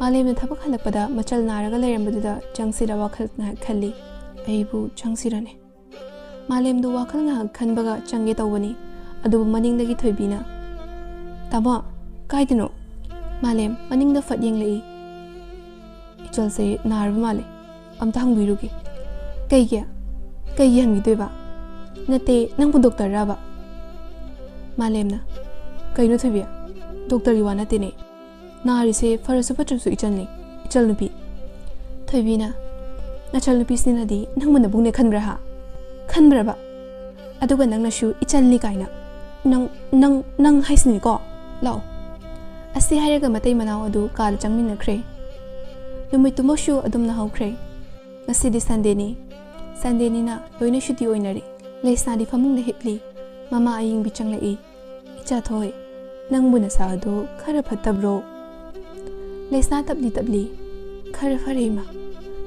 ꯃꯥꯂꯦꯝꯅ ꯊꯕꯛ ꯍꯜꯂꯛꯄꯗ ꯃꯆꯜ ꯅꯥꯔꯒ ꯂꯩꯔꯝꯕꯗꯨꯗ ꯆꯪꯁꯤꯔ ꯋꯥꯈꯜ ꯉꯥꯏꯍꯥꯛ ꯈꯜꯂꯤ꯫ "ꯑꯩꯕꯨ ꯆꯪꯁꯤꯔꯅꯦ?" ꯃꯥꯂꯦꯝꯗꯨ ꯋꯥꯈꯜ ꯉꯥꯏꯍꯥꯛ ꯈꯟꯕꯒ ꯆꯪꯒꯦ ꯇꯧꯕꯅꯤ꯫ ꯑꯗꯨꯕꯨ ꯃꯅꯤꯡꯗꯒꯤ ꯊꯣꯏꯕꯤꯅ, "ꯇꯥꯃꯣ, ꯀꯥꯏꯗꯅꯣ?" ꯃꯥꯂꯦꯝ ꯃꯅꯤꯡꯗ ꯐꯠ ꯌꯦꯡꯂꯛꯏ꯫ "ꯏꯆꯜꯁꯦ ꯅꯥꯔꯕ ꯃꯥꯜꯂꯦ꯫ ꯑꯝꯇ ꯍꯪꯕꯤꯔꯨꯒꯦ꯫" "ꯀꯩꯒꯤ? ꯀꯩꯒꯤ ꯍꯪꯕꯤꯗꯣꯏꯕ? ꯅꯠꯇꯦ, ꯅꯪꯕꯨ ꯗꯣꯛꯇꯔꯔꯕ?" ꯃꯥꯂꯦꯝꯅ, "ꯀꯩꯅꯣ ꯊꯣꯏꯕꯤ? ꯗꯣꯛꯇꯔꯒꯤ ꯋꯥ ꯅꯠꯇꯦꯅꯦ꯫ ꯅꯥꯔꯤꯁꯦ ꯐꯔꯁꯨ ꯐꯠꯇ꯭ꯔꯁꯨ ꯏꯆꯜꯅꯤ, ꯏꯆꯜ ꯅꯨꯄꯤ꯫" ꯊꯣꯏꯕꯤꯅ, "ꯅꯆꯜ ꯅꯨꯄꯤꯁꯤꯅꯗꯤ ꯅꯪꯕꯨ ꯅꯕꯨꯡꯅꯦ ꯈꯟꯕ꯭ꯔꯥ ꯍꯥ? ꯈꯟꯕ꯭ꯔꯕ? ꯑꯗꯨꯒ ꯅꯪꯅꯁꯨ ꯏꯆꯜꯅꯤ ꯀꯥꯏꯅ꯫ ꯅꯪ, ꯅꯪ, ꯅꯪ ꯍꯥꯏꯁꯤꯅꯤꯀꯣ꯫ ꯂꯥꯛꯑꯣ꯫" ꯑꯁꯤ ꯍꯥꯏꯔꯒ ꯃꯇꯩ ꯃꯅꯥꯎ ꯑꯗꯨ ꯀꯥꯗ ꯆꯪꯃꯤꯟꯅꯈ꯭ꯔꯦ꯫ ꯅꯨꯃꯤꯠꯇꯨꯃꯁꯨ ꯑꯗꯨꯝꯅ ꯍꯧꯈ꯭ꯔꯦ꯫ ꯉꯁꯤꯗꯤ ꯁꯟꯗꯦꯅꯤ꯫ ꯁꯟꯗꯦꯅꯤꯅ ꯂꯣꯏꯅ ꯁꯨꯇꯤ ꯑꯣꯏꯅꯔꯦ꯫ ꯂꯩꯁꯅꯥꯗꯤ ꯐꯃꯨꯡꯗ ꯍꯤꯞꯂꯤ꯫ ꯃꯃꯥ ꯑꯌꯤꯡꯕꯤ ꯆꯪꯂꯛꯏ꯫ "ꯏꯆꯥꯊꯣꯏ, ꯅꯪꯕꯨ ꯅꯁꯥ ꯑꯗꯨ ꯈꯔ ꯐꯠꯇꯕ꯭ꯔꯣ?" ꯂꯩꯁꯅꯥ ꯇꯞꯂꯤ ꯇꯞꯂꯤ, "ꯈꯔ ꯐꯔꯦ, ꯏꯃꯥ꯫"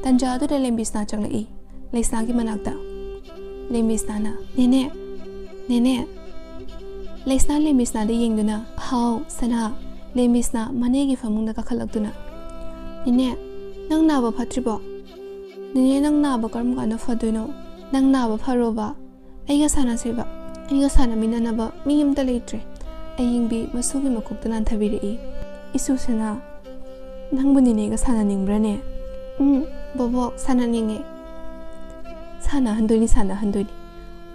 ꯇꯟꯖꯥ ꯑꯗꯨꯗ ꯂꯦꯝꯕꯤꯁꯅꯥ ꯆꯪꯂꯛꯏ꯫ ꯂꯩꯁꯅꯥꯒꯤ ꯃꯅꯥꯛꯇ꯫ ꯂꯦꯝꯕꯤꯁꯅꯥꯅ, "ꯅꯦꯅꯦ, ꯅꯦꯅꯦ꯫" ꯂꯩꯁꯅꯥ ꯂꯦꯝꯕꯤꯁꯅꯥꯗ ꯌꯦꯡꯗꯨꯅ, "ꯍꯥꯎ, ꯁꯅꯥ꯫" ꯂꯦꯝꯕꯤꯁꯅꯥ ꯃꯅꯦꯒꯤ ꯐꯃꯨꯡꯗ ꯀꯥꯈꯠꯂꯛꯇꯨꯅ, "ꯅꯦꯅꯦ, ꯅꯪ ꯅꯥꯕ ꯐꯠꯇ꯭ꯔꯤꯕꯣ?" "ꯅꯦꯅꯦ, ꯅꯪ ꯅꯥꯕ ꯀꯔꯝ ꯀꯥꯟꯗ ꯐꯗꯣꯏꯅꯣ? ꯅꯪ ꯅꯥꯕ ꯐꯔꯣꯕ, ꯑꯩꯒ ꯁꯥꯟꯅꯁꯦꯕ꯫ ꯑꯩꯒ ꯁꯥꯟꯅꯃꯤꯟꯅꯅꯕ ꯃꯤ ꯑꯝꯇ ꯂꯩꯇ꯭ꯔꯦ꯫" ꯑꯌꯤꯡꯕꯤ ꯃꯁꯨꯒꯤ ꯃꯀꯣꯛꯇ ꯅꯥꯟꯊꯕꯤꯔꯛꯏ꯫ "ꯏꯁꯨ ꯁꯅꯥ, ꯅꯪꯕꯨ ꯅꯦꯅꯦꯒ ꯁꯥꯟꯅꯅꯤꯡꯕ꯭ꯔꯥꯅꯦ?" "ꯎꯝ, ꯕꯣꯕꯣꯛ, ꯁꯥꯟꯅꯅꯤꯡꯉꯦ꯫" "ꯁꯥꯟꯅꯍꯟꯗꯣꯏꯅꯤ, ꯁꯥꯟꯅꯍꯟꯗꯣꯏꯅꯤ꯫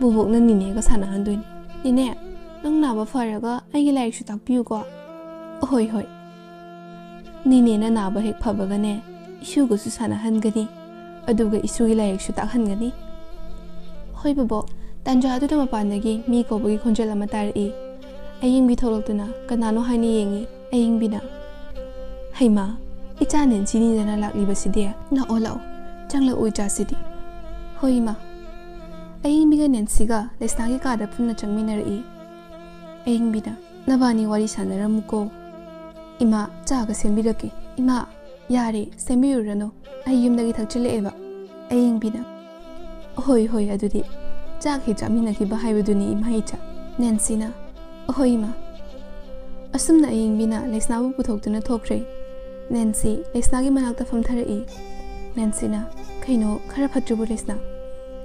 ꯕꯣꯕꯣꯛꯅ ꯅꯦꯅꯦꯒ ꯁꯥꯟꯅꯍꯟꯗꯣꯏꯅꯤ꯫ ꯅꯦꯅꯦ, ꯅꯪ ꯅꯥꯕ ꯐꯔꯒ ꯑꯩꯒꯤ ꯂꯥꯏꯔꯤꯛꯁꯨ ꯇꯥꯛꯄꯤꯌꯨꯀꯣ꯫" "ꯍꯣꯏ, ꯍꯣꯏ꯫ ꯅꯦꯅꯦꯅ ꯅꯥꯕ ꯍꯦꯛ ꯐꯕꯒꯅꯦ, ꯏꯁꯨꯒꯁꯨ ꯁꯥꯟꯅꯍꯟꯒꯅꯤ꯫ ꯑꯗꯨꯒ ꯏꯁꯨꯒꯤ ꯂꯥꯏꯔꯤꯛꯁꯨ ꯇꯥꯛꯍꯟꯒꯅꯤ꯫" "ꯍꯣꯏ ꯕꯣꯕꯣꯛ꯫" ꯇꯥꯟꯖꯥꯗꯨꯗ ꯃꯄꯥꯟꯗꯒꯤ ꯃꯤ ꯀꯧꯕꯒꯤ ꯈꯣꯟꯖꯦꯜ ꯑꯃ ꯇꯥꯔꯛꯏ꯫ ꯑꯌꯤꯡꯕꯤ ꯊꯣꯛꯂꯛꯇꯨꯅ ꯀꯅꯥꯅꯣ ꯍꯥꯏꯅ ꯌꯦꯡꯉꯤ꯫ ꯑꯌꯤꯡꯕꯤꯅ, "ꯍꯩꯃꯥ, ꯏꯆꯥ ꯅꯦꯟꯁꯤꯅꯤꯗꯅ ꯂꯥꯛꯂꯤꯕꯁꯤꯗꯤ꯫ ꯂꯥꯛꯑꯣ, ꯂꯥꯛꯑꯣ, ꯆꯪꯂꯛꯎ ꯏꯆꯥꯁꯤꯗꯤ꯫" "ꯍꯣꯏ ꯏꯃꯥ꯫" ꯑꯌꯤꯡꯕꯤꯒ ꯅꯦꯟꯁꯤꯒ ꯂꯩꯁꯅꯥꯒꯤ ꯀꯥꯗ ꯄꯨꯟꯅ ꯆꯪꯃꯤꯟꯅꯔꯛꯏ꯫ ꯑꯌꯤꯡꯕꯤꯅ, "ꯅꯕꯥꯅꯤ ꯋꯥꯔꯤ ꯁꯥꯟꯅꯔꯝꯃꯨꯀꯣ꯫ ꯏꯃꯥ, ꯆꯥꯒ ꯁꯦꯝꯕꯤꯔꯛꯀꯦ꯫" "ꯏꯃꯥ, ꯌꯥꯔꯦ, ꯁꯦꯝꯕꯤꯔꯨꯔꯅꯨ꯫ ꯑꯩ ꯌꯨꯝꯗꯒꯤ ꯊꯛꯆꯤꯜꯂꯛꯑꯦꯕ꯫" ꯑꯌꯤꯡꯕꯤꯅ, "ꯍꯣꯏ, ꯍꯣꯏ, ꯑꯗꯨꯗꯤ ꯆꯥꯛ ꯍꯦꯛ ꯆꯥꯃꯤꯟꯅꯈꯤꯕ ꯍꯥꯏꯕꯗꯨꯅꯤ ꯏꯃꯥ ꯏꯆꯥ꯫" ꯅꯦꯟꯁꯤꯅ, "ꯍꯣꯏ ꯏꯃꯥ꯫" ꯑꯁꯨꯝꯅ ꯑꯌꯤꯡꯕꯤꯅ ꯂꯩꯁꯅꯥꯕꯨ ꯄꯨꯊꯣꯛꯇꯨꯅ ꯊꯣꯛꯈ꯭ꯔꯦ꯫ ꯅꯦꯟꯁꯤ ꯂꯩꯁꯅꯥꯒꯤ ꯃꯅꯥꯛꯇ ꯐꯝꯊꯔꯛꯏ꯫ ꯅꯦꯟꯁꯤꯅ, "ꯀꯩꯅꯣ, ꯈꯔ ꯐꯠꯇ꯭ꯔꯤꯕꯣ ꯂꯩꯁꯅꯥ?"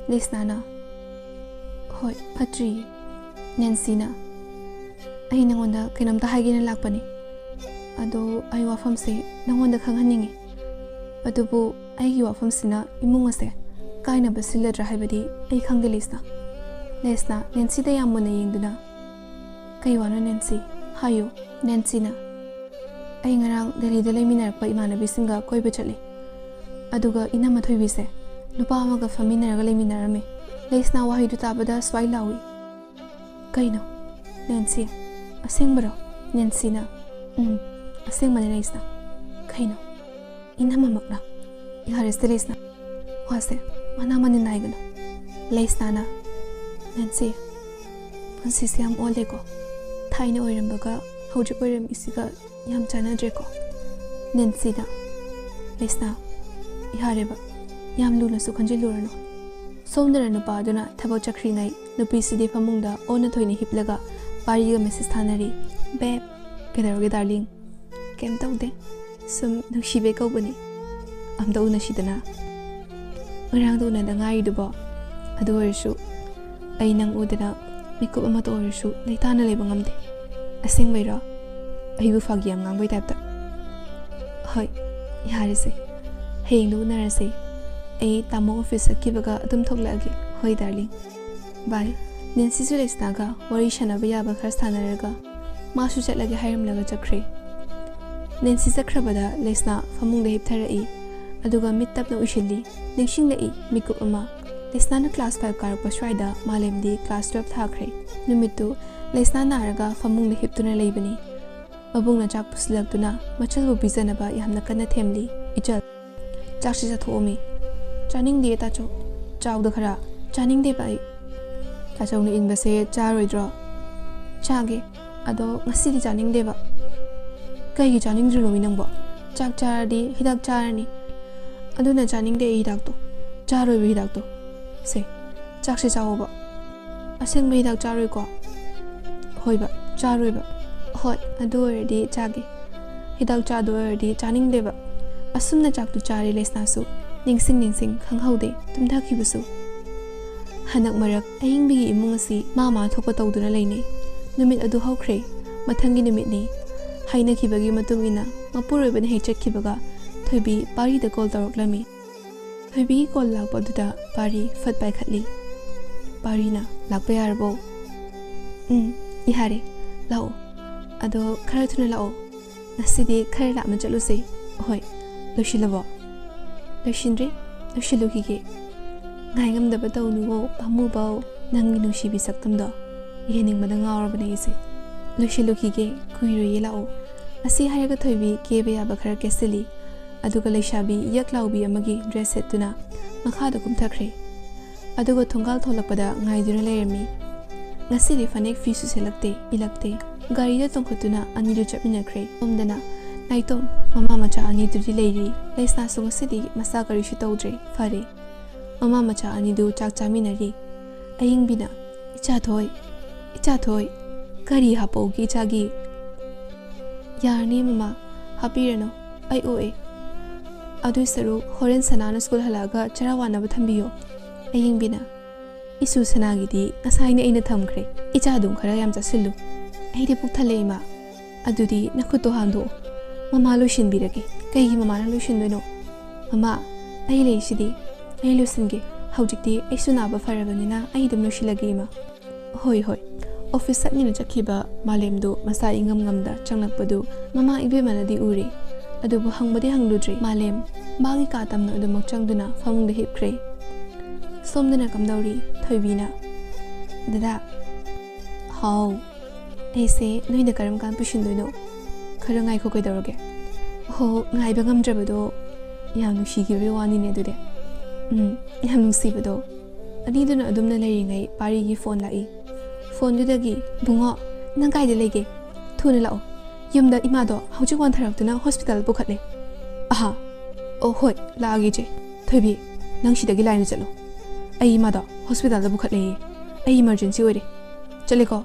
ꯂꯩꯁꯅꯥꯅ, "ꯍꯣꯏ, ꯐꯠꯇ꯭ꯔꯤꯌꯦ꯫" ꯅꯦꯟꯁꯤꯅ, "ꯑꯩ ꯅꯉꯣꯟꯗ ꯀꯩꯅꯣꯝꯇ ꯍꯥꯏꯒꯦꯅ ꯂꯥꯛꯄꯅꯤ꯫ ꯑꯗꯣ ꯑꯩ ꯋꯥꯐꯝꯁꯦ ꯅꯉꯣꯟꯗ ꯈꯪꯍꯟꯅꯤꯡꯉꯤ꯫ ꯑꯗꯨꯕꯨ ꯑꯩꯒꯤ ꯋꯥꯐꯝꯁꯤꯅ ꯏꯃꯨꯡ ꯑꯁꯦ ꯀꯥꯏꯅꯕ ꯁꯤꯜꯂꯗ꯭ꯔꯥ ꯍꯥꯏꯕꯗꯤ ꯑꯩ ꯈꯪꯗꯦ ꯂꯩꯁꯅꯥ꯫" ꯂꯩꯁꯅꯥ ꯅꯦꯟꯁꯤꯗ ꯌꯥꯝ ꯃꯨꯟꯅ ꯌꯦꯡꯗꯨꯅ, "ꯀꯩ ꯋꯥꯅꯣ ꯅꯦꯟꯁꯤ? ꯍꯥꯏꯌꯨ꯫" ꯅꯦꯟꯁꯤꯅ, "ꯑꯩ ꯉꯔꯥꯡ ꯗꯦꯜꯂꯤꯗ ꯂꯩꯃꯤꯟꯅꯔꯛꯄ ꯏꯃꯥꯟꯅꯕꯤꯁꯤꯡꯒ ꯀꯣꯏꯕ ꯆꯠꯂꯤ꯫ ꯑꯗꯨꯒ ꯏꯅꯝꯃ ꯊꯣꯏꯕꯤꯁꯦ ꯅꯨꯄꯥ ꯑꯃꯒ ꯐꯝꯃꯤꯟꯅꯔꯒ ꯂꯩꯃꯤꯟꯅꯔꯝꯃꯤ꯫" ꯂꯩꯁꯅꯥ ꯋꯥꯍꯩꯗꯨ ꯇꯥꯕꯗ ꯁ꯭ꯋꯥꯏ ꯂꯥꯎꯏ꯫ "ꯀꯩꯅꯣ? ꯅꯦꯟꯁꯤ, ꯑꯁꯦꯡꯕꯔꯣ?" ꯅꯦꯟꯁꯤꯅ, "ꯎꯝ, ꯑꯁꯦꯡꯕꯅꯦ ꯂꯩꯁꯅꯥ꯫" "ꯀꯩꯅꯣ? ꯏꯅꯝꯃꯃꯛꯅ?" "ꯌꯥꯔꯦꯁꯦ ꯂꯩꯁꯅꯥ, ꯋꯥꯁꯦ ꯃꯅꯥ ꯃꯅꯤꯟ ꯅꯥꯏꯒꯅꯨ꯫" ꯂꯩꯁꯅꯥꯅ, "ꯅꯦꯟꯁꯤ, ꯄꯨꯟꯁꯤꯁꯦ ꯌꯥꯝ ꯑꯣꯜꯂꯦꯀꯣ꯫ ꯊꯥꯏꯅ ꯑꯣꯏꯔꯝꯕꯒ ꯍꯧꯖꯤꯛ ꯑꯣꯏꯔꯝꯃꯤꯁꯤꯒ ꯌꯥꯝ ꯆꯥꯟꯅꯗ꯭ꯔꯦꯀꯣ꯫" ꯅꯦꯟꯁꯤꯅ, "ꯂꯩꯁꯅꯥ, ꯌꯥꯔꯦꯕ, ꯌꯥꯝ ꯂꯨꯅꯁꯨ ꯈꯟꯖꯤꯜꯂꯨꯔꯅꯨ꯫" ꯁꯣꯝꯗꯅ ꯅꯨꯄꯥꯗꯨꯅ ꯊꯕꯛ ꯆꯠꯈ꯭ꯔꯤꯉꯩ ꯅꯨꯄꯤꯁꯤꯗꯤ ꯐꯃꯨꯡꯗ ꯑꯣꯟꯅ ꯊꯣꯏꯅ ꯍꯤꯞꯂꯒ ꯄꯥꯔꯤꯒ ꯃꯦꯁꯦꯖ ꯊꯥꯅꯔꯤ꯫ "ꯕꯦꯕ, ꯀꯩꯗꯧꯔꯒꯦ ꯗꯥꯔꯂꯤꯡ?" "ꯀꯩꯝ ꯇꯧꯗꯦ, ꯁꯨꯝ ꯅꯨꯡꯁꯤꯕꯩ ꯀꯧꯕꯅꯤ꯫ ꯑꯝꯇ ꯎꯅꯁꯤꯗꯅ꯫" ꯉꯔꯥꯡꯗ ꯎꯅꯗ ꯉꯥꯏꯔꯤꯗꯨꯕꯣ? ꯑꯗꯨ ꯑꯣꯏꯔꯁꯨ ꯑꯩ ꯅꯪ ꯎꯗꯅ ꯃꯤꯀꯨꯞ ꯑꯃꯇ ꯑꯣꯏꯔꯁꯨ ꯂꯩꯇꯥꯅ ꯂꯩꯕ ꯉꯝꯗꯦ꯫ ꯑꯁꯦꯡꯕꯩꯔꯣ? ꯑꯩꯕꯨ ꯐꯥꯒꯤ ꯌꯥꯝ ꯉꯥꯡꯕꯩ ꯇꯥꯏꯞꯇ꯫ ꯍꯣꯏ, ꯌꯥꯔꯦꯁꯦ, ꯍꯌꯦꯡꯗꯣ ꯎꯅꯔꯁꯦ꯫ ꯑꯩ ꯇꯥꯃꯣ ꯑꯣꯐꯤꯁ ꯆꯠꯈꯤꯕꯒ ꯑꯗꯨꯝ ꯊꯣꯛꯂꯛꯑꯒꯦ꯫ ꯍꯣꯏ ꯗꯥꯔꯂꯤꯡ, ꯕꯥꯏ꯫ ꯅꯦꯟꯁꯤꯁꯨ ꯂꯩꯁꯅꯥꯒ ꯋꯥꯔꯤ ꯁꯥꯟꯅꯕ ꯌꯥꯕ ꯈꯔ ꯁꯥꯟꯅꯔꯒ ꯃꯥꯁꯨ ꯆꯠꯂꯒꯦ ꯍꯥꯏꯔꯝꯂꯒ ꯆꯠꯈ꯭ꯔꯦ꯫ ꯅꯦꯟꯁꯤ ꯆꯠꯈ꯭ꯔꯕꯗ ꯂꯩꯁꯅꯥ ꯐꯃꯨꯡꯗ ꯍꯤꯞꯊꯔꯛꯏ, ꯑꯗꯨꯒ ꯃꯤꯠ ꯇꯞꯅ ꯎꯏꯁꯤꯜꯂꯤ꯫ ꯅꯤꯡꯁꯤꯡꯂꯛꯏ ꯃꯤꯀꯨꯞ ꯑꯃ꯫ ꯂꯩꯁꯅꯥꯅ ꯀ꯭ꯂꯥꯁ ꯐꯥꯏꯚ ꯀꯥꯔꯛꯄ ꯁ꯭ꯋꯥꯏꯗ ꯃꯥꯂꯦꯝꯗꯤ ꯀ꯭ꯂꯥꯁ ꯇꯨꯋꯦꯜꯐ ꯊꯥꯈ꯭ꯔꯦ꯫ ꯅꯨꯃꯤꯠꯇꯨ ꯂꯩꯁꯅꯥ ꯅꯥꯔꯒ ꯐꯃꯨꯡꯗ ꯍꯤꯞꯇꯨꯅ ꯂꯩꯕꯅꯤ꯫ ꯃꯕꯨꯡꯅ ꯆꯥꯛ ꯄꯨꯁꯤꯜꯂꯛꯇꯨꯅ ꯃꯆꯜꯕꯨ ꯄꯤꯖꯅꯕ ꯌꯥꯝꯅ ꯀꯟꯅ ꯊꯦꯝꯂꯤ꯫ "ꯏꯆꯜ, ꯆꯥꯛꯁꯤ ꯆꯥꯊꯣꯛꯑꯣꯃꯤ꯫" "ꯆꯥꯅꯤꯡꯗꯦ ꯇꯥꯆꯧ, ꯆꯥꯎꯗ ꯈꯔ꯫" "ꯆꯥꯅꯤꯡꯗꯦꯕ ꯑꯩ꯫" "ꯇꯥꯆꯧꯅ ꯏꯟꯕꯁꯦ ꯆꯥꯔꯣꯏꯗ꯭ꯔꯣ?" "ꯆꯥꯒꯦ, ꯑꯗꯣ ꯉꯁꯤꯗꯤ ꯆꯥꯅꯤꯡꯗꯦꯕ꯫" "ꯀꯩꯒꯤ ꯆꯥꯅꯤꯡꯗ꯭ꯔꯤꯅꯣꯃꯤ ꯅꯪꯕꯣ? ꯆꯥꯛ ꯆꯥꯔꯗꯤ ꯍꯤꯗꯥꯛ ꯆꯥꯔꯅꯤ꯫ ꯑꯗꯨꯅ ꯆꯥꯅꯤꯡꯗꯦ ꯑꯩ ꯍꯤꯗꯥꯛꯇꯣ꯫ ꯆꯥꯔꯣꯏꯕ ꯍꯤꯗꯥꯛꯇꯣ꯫ ꯁꯦ, ꯆꯥꯛꯁꯦ ꯆꯥꯎꯑꯣꯕ꯫" "ꯑꯁꯦꯡꯕ ꯍꯤꯗꯥꯛ ꯆꯥꯔꯣꯏꯀꯣ?" "ꯍꯣꯏꯕ, ꯆꯥꯔꯣꯏꯕ꯫" "ꯍꯣꯏ, ꯑꯗꯨ ꯑꯣꯏꯔꯗꯤ ꯆꯥꯒꯦ꯫ ꯍꯤꯗꯥꯛ ꯆꯥꯗꯣ ꯑꯣꯏꯔꯗꯤ ꯆꯥꯅꯤꯡꯗꯦꯕ꯫" ꯑꯁꯨꯝꯅ ꯆꯥꯛꯇꯨ ꯆꯥꯔꯦ ꯂꯩꯁꯅꯥꯁꯨ꯫ ꯅꯤꯡꯁꯤꯡ ꯅꯤꯡꯁꯤꯡ ꯈꯪꯍꯧꯗꯦ ꯇꯨꯝꯊꯈꯤꯕꯁꯨ꯫ ꯍꯟꯗꯛ ꯃꯔꯛ ꯑꯌꯤꯡꯕꯤꯒꯤ ꯏꯃꯨꯡ ꯑꯁꯤ ꯃꯥ ꯃꯥ ꯊꯣꯛꯄ ꯇꯧꯗꯨꯅ ꯂꯩꯅꯩ꯫ ꯅꯨꯃꯤꯠ ꯑꯗꯨ ꯍꯧꯈ꯭ꯔꯦ꯫ ꯃꯊꯪꯒꯤ ꯅꯨꯃꯤꯠꯅꯤ꯫ ꯍꯥꯏꯅꯈꯤꯕꯒꯤ ꯃꯇꯨꯡ ꯏꯟꯅ ꯃꯄꯨꯔꯣꯏꯕꯅ ꯍꯦꯛ ꯆꯠꯈꯤꯕꯒ ꯊꯣꯏꯕꯤ ꯄꯥꯔꯤꯗ ꯀꯣꯜ ꯇꯧꯔꯛꯂꯝꯃꯤ꯫ ꯊꯣꯏꯕꯤꯒꯤ ꯀꯣꯜ ꯂꯥꯛꯄ ꯑꯗꯨꯗ ꯄꯥꯔꯤ ꯐꯠ ꯄꯥꯏꯈꯠꯂꯤ꯫ ꯄꯥꯔꯤꯅ, "ꯂꯥꯛꯄ ꯌꯥꯔꯕꯣ?" "ꯎꯝ, ꯌꯥꯔꯦ꯫ ꯂꯥꯛꯑꯣ꯫ ꯑꯗꯣ ꯈꯔ ꯊꯨꯅ ꯂꯥꯛꯑꯣ꯫ ꯉꯁꯤꯗꯤ ꯈꯔ ꯂꯥꯞꯅ ꯆꯠꯂꯨꯁꯦ꯫" "ꯍꯣꯏ꯫ ꯂꯣꯏꯁꯤꯜꯂꯕꯣ?" "ꯂꯣꯏꯁꯤꯟꯗ꯭ꯔꯤ꯫ ꯂꯣꯏꯁꯤꯜꯂꯨꯈꯤꯒꯦ꯫" "ꯉꯥꯏ ꯉꯝꯗꯕ ꯇꯧꯅꯨꯋꯣ, ꯄꯥꯝꯃꯨꯕꯧ꯫ ꯅꯪꯒꯤ ꯅꯨꯡꯁꯤꯕꯤ ꯁꯛꯇꯝꯗꯣ ꯌꯦꯡꯅꯤꯡꯕꯅ ꯉꯥꯎꯔꯕꯅꯦ ꯑꯩꯁꯦ꯫ ꯂꯣꯏꯁꯤꯜꯂꯨꯈꯤꯒꯦ, ꯀꯨꯏꯔꯣꯏꯌꯦ, ꯂꯥꯛꯑꯣ꯫" ꯑꯁꯤ ꯍꯥꯏꯔꯒ ꯊꯣꯏꯕꯤ ꯀꯦꯕ ꯌꯥꯕ ꯈꯔ ꯀꯦꯁꯤꯜꯂꯤ꯫ ꯑꯗꯨꯒ ꯂꯩꯁꯥꯕꯤ ꯌꯛ ꯂꯥꯎꯕꯤ ꯑꯃꯒꯤ ꯗ꯭ꯔꯦꯁ ꯁꯦꯠꯇꯨꯅ ꯃꯈꯥꯗ ꯀꯨꯝꯊꯈ꯭ꯔꯦ꯫ ꯑꯗꯨꯒ ꯊꯣꯡꯒꯥꯜ ꯊꯣꯛꯂꯛꯄꯗ ꯉꯥꯏꯗꯨꯅ ꯂꯩꯔꯝꯃꯤ꯫ ꯉꯁꯤꯗꯤ ꯐꯅꯦꯛ ꯐꯤꯁꯨ ꯁꯦꯠꯂꯛꯇꯦ, ꯏꯜꯂꯛꯇꯦ꯫ ꯒꯥꯔꯤꯗ ꯇꯣꯡꯈꯠꯇꯨꯅ ꯑꯅꯤꯗꯨ ꯆꯠꯃꯤꯟꯅꯈ꯭ꯔꯦ꯫ ꯁꯣꯝꯗꯅ ꯅꯥꯏꯇꯣꯝ ꯃꯃꯥ ꯃꯆꯥ ꯑꯅꯤꯗꯨꯗꯤ ꯂꯩꯔꯤ꯫ ꯂꯩꯁꯅꯥꯁꯨ ꯉꯁꯤꯗꯤ ꯃꯁꯥ ꯀꯔꯤꯁꯨ ꯇꯧꯗ꯭ꯔꯦ, ꯐꯔꯦ꯫ ꯃꯃꯥ ꯃꯆꯥ ꯑꯅꯤꯗꯨ ꯆꯥꯛ ꯆꯥꯃꯤꯟꯅꯔꯤ꯫ ꯑꯌꯤꯡꯕꯤꯅ, "ꯏꯆꯥꯊꯣꯏ, ꯏꯆꯥꯊꯣꯏ, ꯀꯔꯤ ꯍꯥꯞꯄꯧꯒꯦ ꯏꯆꯥꯒꯤ?" "ꯌꯥꯔꯅꯤ ꯃꯃꯥ, ꯍꯥꯞꯄꯤꯔꯅꯨ, ꯑꯩ ꯑꯣꯛꯑꯦ꯫" ꯑꯗꯨꯏ ꯁꯔꯨꯛ ꯍꯣꯔꯦꯟ ꯁꯅꯥꯅ ꯁ꯭ꯀꯨꯜ ꯍꯜꯂꯛꯑꯒ ꯆꯔꯥ ꯋꯥꯅꯕ ꯊꯝꯕꯤꯌꯣ꯫ ꯑꯌꯤꯡꯕꯤꯅ, "ꯏꯁꯨ ꯁꯅꯥꯒꯤꯗꯤ ꯉꯁꯥꯏꯅ ꯑꯩꯅ ꯊꯝꯈ꯭ꯔꯦ꯫ ꯏꯆꯥ ꯑꯗꯨꯝ ꯈꯔ ꯌꯥꯝ ꯆꯥꯁꯤꯜꯂꯨ꯫ ꯑꯩꯗꯤ ꯄꯨꯛ ꯊꯜꯂꯦ, ꯏꯃꯥ"꯫ "ꯑꯗꯨꯗꯤ ꯅꯈꯨꯠꯇꯣ ꯍꯥꯝꯗꯣꯛꯑꯣ꯫ ꯃꯃꯥ ꯂꯣꯏꯁꯤꯟꯕꯤꯔꯒꯦ"꯫ "ꯀꯩꯒꯤ ꯃꯃꯥꯅ ꯂꯣꯏꯁꯤꯟꯗꯣꯏꯅꯣ?" "ꯃꯃꯥ, ꯑꯩ ꯂꯩꯁꯤꯗꯤ꯫ ꯑꯩ ꯂꯣꯏꯁꯤꯟꯒꯦ꯫ ꯍꯧꯖꯤꯛꯇꯤ ꯑꯩꯁꯨ ꯅꯥꯕ ꯐꯔꯕꯅꯤꯅ ꯑꯩ ꯑꯗꯨꯝ ꯂꯣꯏꯁꯤꯜꯂꯒꯦ, ꯏꯃꯥ"꯫ "ꯍꯣꯏ, ꯍꯣꯏ"꯫ ꯑꯣꯐꯤꯁ ꯆꯠꯅꯤꯅ ꯆꯠꯈꯤꯕ ꯃꯥꯂꯦꯝꯗꯨ ꯃꯁꯥ ꯏꯉꯝ ꯉꯝꯗ ꯆꯪꯂꯛꯄꯗꯨ ꯃꯃꯥ ꯏꯕꯦꯝꯃꯅꯗꯤ ꯎꯔꯦ꯫ ꯑꯗꯨꯕꯨ ꯍꯪꯕꯗꯤ ꯍꯪꯂꯨꯗ꯭ꯔꯦ꯫ ꯃꯥꯂꯦꯝ ꯃꯥꯒꯤ ꯀꯥ ꯇꯝꯅ ꯑꯗꯨꯃꯛ ꯆꯪꯗꯨꯅ ꯐꯃꯨꯡꯗ ꯍꯤꯞꯈ꯭ꯔꯦ꯫ ꯁꯣꯝꯗꯅ ꯀꯝꯗꯧꯔꯤ? ꯊꯣꯏꯕꯤꯅ, "ꯗꯗꯥ"꯫ "ꯍꯥꯎ"꯫ "ꯑꯩꯁꯦ ꯅꯣꯏꯗ ꯀꯔꯝ ꯀꯥꯟ ꯄꯨꯁꯤꯟꯗꯣꯏꯅꯣ? ꯈꯔ ꯉꯥꯏꯈꯣ, ꯀꯩꯗꯧꯔꯒꯦ?" "ꯍꯣ, ꯉꯥꯏꯕ ꯉꯝꯗ꯭ꯔꯕꯗꯣ꯫ ꯌꯥꯝ ꯅꯨꯡꯁꯤꯈꯤꯕꯒꯤ ꯋꯥꯅꯤꯅꯦ ꯑꯗꯨꯗꯤ"꯫ "ꯎꯝ, ꯌꯥꯝ ꯅꯨꯡꯁꯤꯕꯗꯣ"꯫ ꯑꯅꯤꯗꯨꯅ ꯑꯗꯨꯝꯅ ꯂꯩꯔꯤꯉꯩ ꯄꯥꯔꯤꯒꯤ ꯐꯣꯟ ꯂꯥꯛꯏ꯫ ꯐꯣꯟꯗꯨꯗꯒꯤ, "ꯕꯨꯡꯉꯣ, ꯅꯪ ꯀꯥꯏꯗ ꯂꯩꯒꯦ? ꯊꯨꯅ ꯂꯥꯛꯑꯣ꯫ ꯌꯨꯝꯗ ꯏꯃꯥꯗꯣ ꯍꯧꯖꯤꯛ ꯋꯥꯟꯊꯔꯛꯇꯨꯅ ꯍꯣꯁꯄꯤꯇꯥꯜ ꯄꯨꯈꯠꯂꯦ"꯫ "ꯑꯍꯥ, ꯑꯣ ꯍꯣꯏ, ꯂꯥꯛꯑꯒꯦ ꯏꯆꯦ꯫ ꯊꯣꯏꯕꯤ, ꯅꯪ ꯁꯤꯗꯒꯤ ꯂꯥꯏꯟꯗ ꯆꯠꯂꯣ꯫ ꯑꯩ ꯏꯃꯥꯗꯣ ꯍꯣꯁꯄꯤꯇꯥꯜꯗ ꯄꯨꯈꯠꯂꯦꯌꯦ꯫ ꯑꯩ ꯏꯃꯔꯖꯦꯟꯁꯤ ꯑꯣꯏꯔꯦ꯫ ꯆꯠꯂꯦꯀꯣ"꯫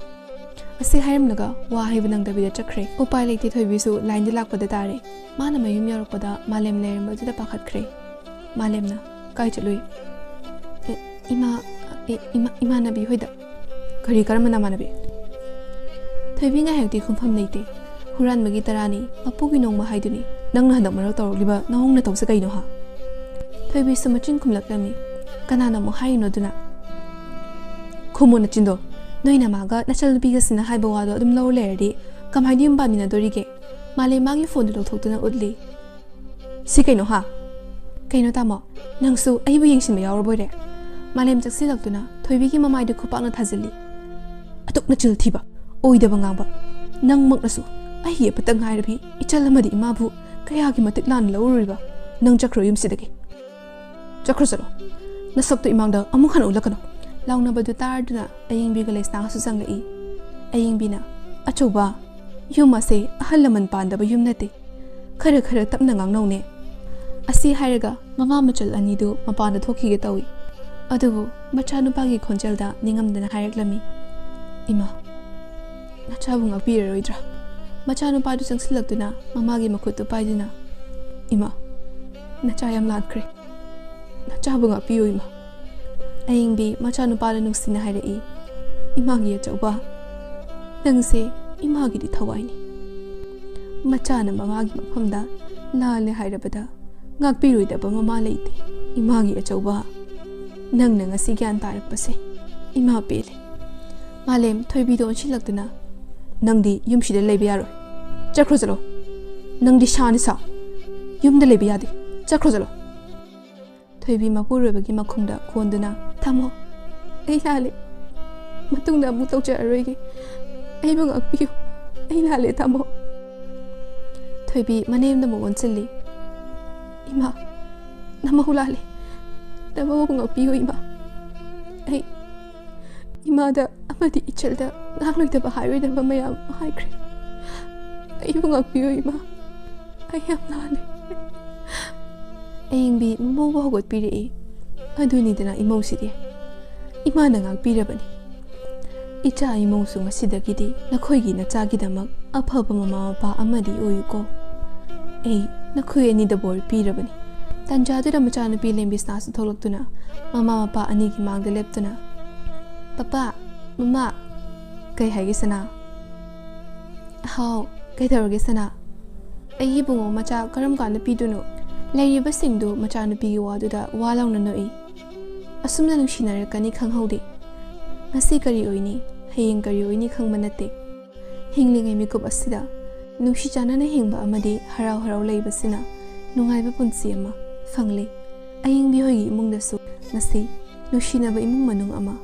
ꯑꯁꯤ ꯍꯥꯏꯔꯝꯂꯒ ꯋꯥ ꯍꯥꯏꯕ ꯅꯪꯗꯕꯤꯗ ꯆꯠꯈ꯭ꯔꯦ꯫ ꯎꯄꯥꯏ ꯂꯩꯇꯦ, ꯊꯣꯏꯕꯤꯁꯨ ꯂꯥꯏꯟꯗ ꯂꯥꯛꯄꯗ ꯇꯥꯔꯦ꯫ ꯃꯥꯅ ꯃꯌꯨꯝ ꯌꯧꯔꯛꯄꯗ ꯃꯥꯂꯦꯝ ꯂꯩꯔꯝꯕꯗꯨꯗ ꯄꯥꯈꯠꯈ꯭ꯔꯦ꯫ ꯃꯥꯂꯦꯝꯅ, "ꯀꯥꯏ ꯆꯠꯂꯨꯏ?" "ꯑꯦ, ꯏꯃꯥ, ꯑꯦ, ꯏꯃꯥ, ꯏꯃꯥꯟꯅꯕꯤ ꯍꯣꯏꯗ"꯫ "ꯀꯔꯤ, ꯀꯔꯝꯕ ꯅꯃꯥꯟꯅꯕꯤ?" ꯊꯣꯏꯕꯤ ꯉꯥꯏꯍꯥꯛꯇꯤ ꯈꯨꯝꯐꯝ ꯂꯩꯇꯦ꯫ ꯍꯨꯔꯥꯟꯕꯒꯤ ꯇꯔꯥꯅꯤ, ꯃꯄꯨꯒꯤ ꯅꯣꯡꯃ ꯍꯥꯏꯗꯨꯅꯤ꯫ ꯅꯪꯅ ꯍꯟꯗꯛ ꯃꯔꯛ ꯇꯧꯔꯛꯂꯤꯕ ꯅꯑꯣꯡ ꯅꯇꯧꯁꯦ ꯀꯩꯅꯣ, ꯍꯥ? ꯊꯣꯏꯕꯤꯁꯨ ꯃꯆꯤꯟ ꯈꯨꯝꯂꯛꯂꯝꯃꯤ꯫ "ꯀꯅꯥꯅ ꯑꯃꯨꯛ ꯍꯥꯏꯔꯤꯅꯣ ꯑꯗꯨꯅ?" "ꯈꯨꯝꯃꯣ ꯅꯆꯤꯟꯗꯣ꯫ ꯅꯣꯏ ꯅꯃꯥꯒ ꯅꯆꯜꯅꯨꯄꯤꯒꯁꯤꯅ ꯍꯥꯏꯕ ꯋꯥꯗꯣ ꯑꯗꯨꯝ ꯂꯧꯔ ꯂꯩꯔꯗꯤ ꯀꯃꯥꯏꯅ ꯌꯨꯝ ꯄꯥꯟꯃꯤꯟꯅꯗꯣꯔꯤꯒꯦ?" ꯃꯥꯂꯦꯝ ꯃꯥꯒꯤ ꯐꯣꯟꯗꯨ ꯂꯧꯊꯣꯛꯇꯨꯅ ꯎꯠꯂꯤ꯫ "ꯁꯤ ꯀꯩꯅꯣ, ꯍꯥ? ꯀꯩꯅꯣ ꯇꯥꯃꯣ, ꯅꯪꯁꯨ ꯑꯩꯕꯨ ꯌꯦꯡꯁꯤꯟꯕ ꯌꯥꯎꯔꯕꯣꯏꯔꯦ?" ꯃꯥꯂꯦꯝ ꯆꯪꯁꯤꯜꯂꯛꯇꯨꯅ ꯊꯣꯏꯕꯤꯒꯤ ꯃꯃꯥꯏꯗ ꯈꯨꯄꯥꯛꯅ ꯊꯥꯖꯤꯜꯂꯤ꯫ "ꯑꯗꯨꯛ ꯅꯆꯤꯜ ꯊꯤꯕ, ꯑꯣꯏꯗꯕ ꯉꯥꯡꯕ꯫ ꯅꯪꯃꯛꯅꯁꯨ ꯑꯩꯒꯤ ꯑꯃꯠꯇ ꯉꯥꯏꯔꯕꯤ ꯏꯆꯜ ꯑꯃꯗꯤ ꯏꯃꯥꯕꯨ ꯀꯌꯥꯒꯤ ꯃꯇꯤꯛ ꯂꯥꯟꯅ ꯂꯧꯔꯨꯔꯤꯕ? ꯅꯪ ꯆꯠꯈ꯭ꯔꯣ ꯌꯨꯝꯁꯤꯗꯒꯤ꯫ ꯆꯠꯈ꯭ꯔꯣ ꯆꯠꯂꯣ꯫ ꯅꯁꯛꯇꯨ ꯏꯃꯥꯡꯗ ꯑꯃꯨꯛ ꯍꯟꯅ ꯎꯠꯂꯛꯀꯅꯨ"꯫ ꯂꯥꯎꯅꯕꯗꯨ ꯇꯥꯔꯗꯨꯅ ꯑꯌꯤꯡꯕꯤꯒ ꯂꯩꯁꯅꯥꯒꯁꯨ ꯆꯪꯂꯛꯏ꯫ ꯑꯌꯤꯡꯕꯤꯅ, "ꯑꯆꯧꯕ, ꯌꯨꯝ ꯑꯁꯦ ꯑꯍꯜ ꯂꯃꯟ ꯄꯥꯟꯗꯕ ꯌꯨꯝ ꯅꯠꯇꯦ꯫ ꯈꯔ ꯈꯔ ꯇꯞꯅ ꯉꯥꯡꯅꯧꯅꯦ"꯫ ꯑꯁꯤ ꯍꯥꯏꯔꯒ ꯃꯃꯥ ꯃꯆꯜ ꯑꯅꯤꯗꯨ ꯃꯄꯥꯟꯗ ꯊꯣꯛꯈꯤꯒꯦ ꯇꯧꯏ꯫ ꯑꯗꯨꯕꯨ ꯃꯆꯥꯅꯨꯄꯥꯒꯤ ꯈꯣꯟꯖꯦꯜꯗ ꯅꯤꯡꯉꯝꯗꯅ ꯍꯥꯏꯔꯛꯂꯝꯃꯤ, "ꯏꯃꯥ, ꯅꯆꯥꯕꯨ ꯉꯥꯛꯄꯤꯔꯔꯣꯏꯗ꯭ꯔꯥ?" ꯃꯆꯥꯅꯨꯄꯥꯗꯨ ꯆꯪꯁꯤꯜꯂꯛꯇꯨꯅ ꯃꯃꯥꯒꯤ ꯃꯈꯨꯠꯇꯨ ꯄꯥꯏꯗꯨꯅ, "ꯏꯃꯥ, ꯅꯆꯥ ꯌꯥꯝ ꯂꯥꯟꯈ꯭ꯔꯦ꯫ ꯅꯆꯥꯕꯨ ꯉꯥꯛꯄꯤꯌꯨ, ꯏꯃꯥ꯫ ꯑꯌꯤꯡꯕꯤ ꯃꯆꯥꯅꯨꯄꯥꯗ ꯅꯨꯡꯁꯤꯅ ꯍꯥꯏꯔꯛꯏ, "ꯏꯃꯥꯒꯤ ꯑꯆꯧꯕ, ꯅꯪꯁꯦ ꯏꯃꯥꯒꯤꯗꯤ ꯊꯋꯥꯏꯅꯤ꯫ ꯃꯆꯥꯅ ꯃꯃꯥꯒꯤ ꯃꯐꯝꯗ ꯂꯥꯜꯂꯦ ꯍꯥꯏꯔꯕꯗ ꯉꯥꯛꯄꯤꯔꯣꯏꯗꯕ ꯃꯃꯥ ꯂꯩꯇꯦ꯫ ꯏꯃꯥꯒꯤ ꯑꯆꯧꯕ, ꯅꯪꯅ ꯉꯁꯤ ꯒ꯭ꯌꯥꯟ ꯇꯥꯔꯛꯄꯁꯦ ꯏꯃꯥ ꯄꯦꯜꯂꯦ꯫" ꯃꯥꯂꯦꯝ ꯊꯣꯏꯕꯤꯗ ꯑꯣꯟꯁꯤꯜꯂꯛꯇꯨꯅ, "ꯅꯪꯗꯤ ꯌꯨꯝꯁꯤꯗ ꯂꯩꯕ ꯌꯥꯔꯣꯏ꯫ ꯆꯠꯈ꯭ꯔꯣ ꯆꯠꯂꯣ꯫ ꯅꯪꯗꯤ ꯁꯥꯅꯤ ꯁꯥ꯫ ꯌꯨꯝꯗ ꯂꯩꯕ ꯌꯥꯗꯦ꯫ ꯆꯠꯈ꯭ꯔꯣ ꯆꯠꯂꯣ꯫" ꯊꯣꯏꯕꯤ ꯃꯄꯨꯔꯣꯏꯕꯒꯤ ꯃꯈꯣꯡꯗ ꯀꯣꯟꯗꯨꯅ, "ꯇꯥꯃꯣ, ꯑꯩ ꯂꯥꯜꯂꯦ꯫ ꯃꯇꯨꯡꯗ ꯑꯃꯨꯛ ꯇꯧꯖꯔꯔꯣꯏꯒꯦ꯫ ꯑꯩꯕꯨ ꯉꯥꯛꯄꯤꯌꯨ꯫ ꯑꯩ ꯂꯥꯜꯂꯦ, ꯇꯥꯃꯣ꯫" ꯊꯣꯏꯕꯤ ꯃꯅꯦꯝꯗ ꯑꯃꯨꯛ ꯑꯣꯟꯁꯤꯜꯂꯤ꯫ "ꯏꯃꯥ, ꯅꯃꯧ ꯂꯥꯜꯂꯦ꯫ ꯅꯃꯧꯕꯨ ꯉꯥꯛꯄꯤꯌꯨ, ꯏꯃꯥ꯫ ꯑꯩ ꯏꯃꯥꯗ ꯑꯃꯗꯤ ꯏꯆꯜꯗ ꯉꯥꯡꯂꯣꯏꯗꯕ ꯍꯥꯏꯔꯣꯏꯗꯕ ꯃꯌꯥꯝ ꯍꯥꯏꯈ꯭ꯔꯦ꯫ ꯑꯩꯕꯨ ꯉꯥꯛꯄꯤꯌꯨ, ꯏꯃꯥ꯫ ꯑꯩ ꯌꯥꯝ ꯂꯥꯜꯂꯦ꯫" ꯑꯌꯤꯡꯕꯤ ꯃꯃꯧꯕꯨ ꯍꯧꯒꯠꯄꯤꯔꯛꯏ꯫ ꯑꯗꯨꯅꯤꯗꯅ ꯏꯃꯧꯁꯤꯗꯤ꯫ ꯏꯃꯥꯅ ꯉꯥꯛꯄꯤꯔꯕꯅꯤ꯫ ꯏꯆꯥ ꯏꯃꯧꯁꯨ ꯉꯁꯤꯗꯒꯤꯗꯤ ꯅꯈꯣꯏꯒꯤ ꯅꯆꯥꯒꯤꯗꯃꯛ ꯑꯐꯕ ꯃꯃꯥ ꯃꯄꯥ ꯑꯃꯗꯤ ꯑꯣꯏꯌꯨꯀꯣ꯫ ꯑꯩ ꯅꯈꯣꯏ ꯑꯅꯤꯗ ꯕꯣꯔ ꯄꯤꯔꯕꯅꯤ꯫ ꯇꯟꯖꯥꯗꯨꯗ ꯃꯆꯥꯅꯨꯄꯤ ꯂꯦꯝꯕꯤꯁꯅꯥꯁꯨ ꯊꯣꯛꯂꯛꯇꯨꯅ ꯃꯃꯥ ꯃꯄꯥ ꯑꯅꯤꯒꯤ ꯃꯥꯡꯗ ꯂꯦꯞꯇꯨꯅ, "ꯄꯄꯥ, ꯃꯃꯥ꯫" "ꯀꯩ ꯍꯥꯏꯒꯦ ꯁꯅꯥ?" "ꯍꯥꯎ, ꯀꯩꯗꯧꯔꯒꯦ ꯁꯅꯥ?" "ꯑꯩꯒꯤ ꯏꯕꯨꯡꯉꯣ ꯃꯆꯥ ꯀꯔꯝ ꯀꯥꯟꯗ ꯄꯤꯗꯣꯏꯅꯣ?" ꯂꯩꯔꯤꯕꯁꯤꯡꯗꯨ ꯃꯆꯥꯅꯨꯄꯤꯒꯤ ꯋꯥꯗꯨꯗ ꯋꯥ ꯂꯥꯎꯅ ꯅꯣꯛꯏ꯫ ꯑꯁꯨꯝꯅ ꯅꯨꯡꯁꯤꯅꯔꯛꯀꯅꯤ ꯈꯪꯍꯧꯗꯦ꯫ ꯉꯁꯤ ꯀꯔꯤ ꯑꯣꯏꯅꯤ, ꯍꯌꯦꯡ ꯀꯔꯤ ꯑꯣꯏꯅꯤ ꯈꯪꯕ ꯅꯠꯇꯦ꯫ ꯍꯤꯡꯂꯤꯉꯩ ꯃꯤꯀꯨꯞ ꯑꯁꯤꯗ ꯅꯨꯡꯁꯤ ꯆꯥꯟꯅꯅ ꯍꯤꯡꯕ ꯑꯃꯗꯤ ꯍꯔꯥꯎ ꯍꯔꯥꯎ ꯂꯩꯕꯁꯤꯅ ꯅꯨꯡꯉꯥꯏꯕ ꯄꯨꯟꯁꯤ ꯑꯃ ꯐꯪꯂꯦ꯫ ꯑꯌꯤꯡꯕꯤ ꯍꯣꯏꯒꯤ ꯏꯃꯨꯡꯗꯁꯨ ꯉꯁꯤ ꯅꯨꯡꯁꯤꯅꯕ ꯏꯃꯨꯡ ꯃꯅꯨꯡ ꯑꯃ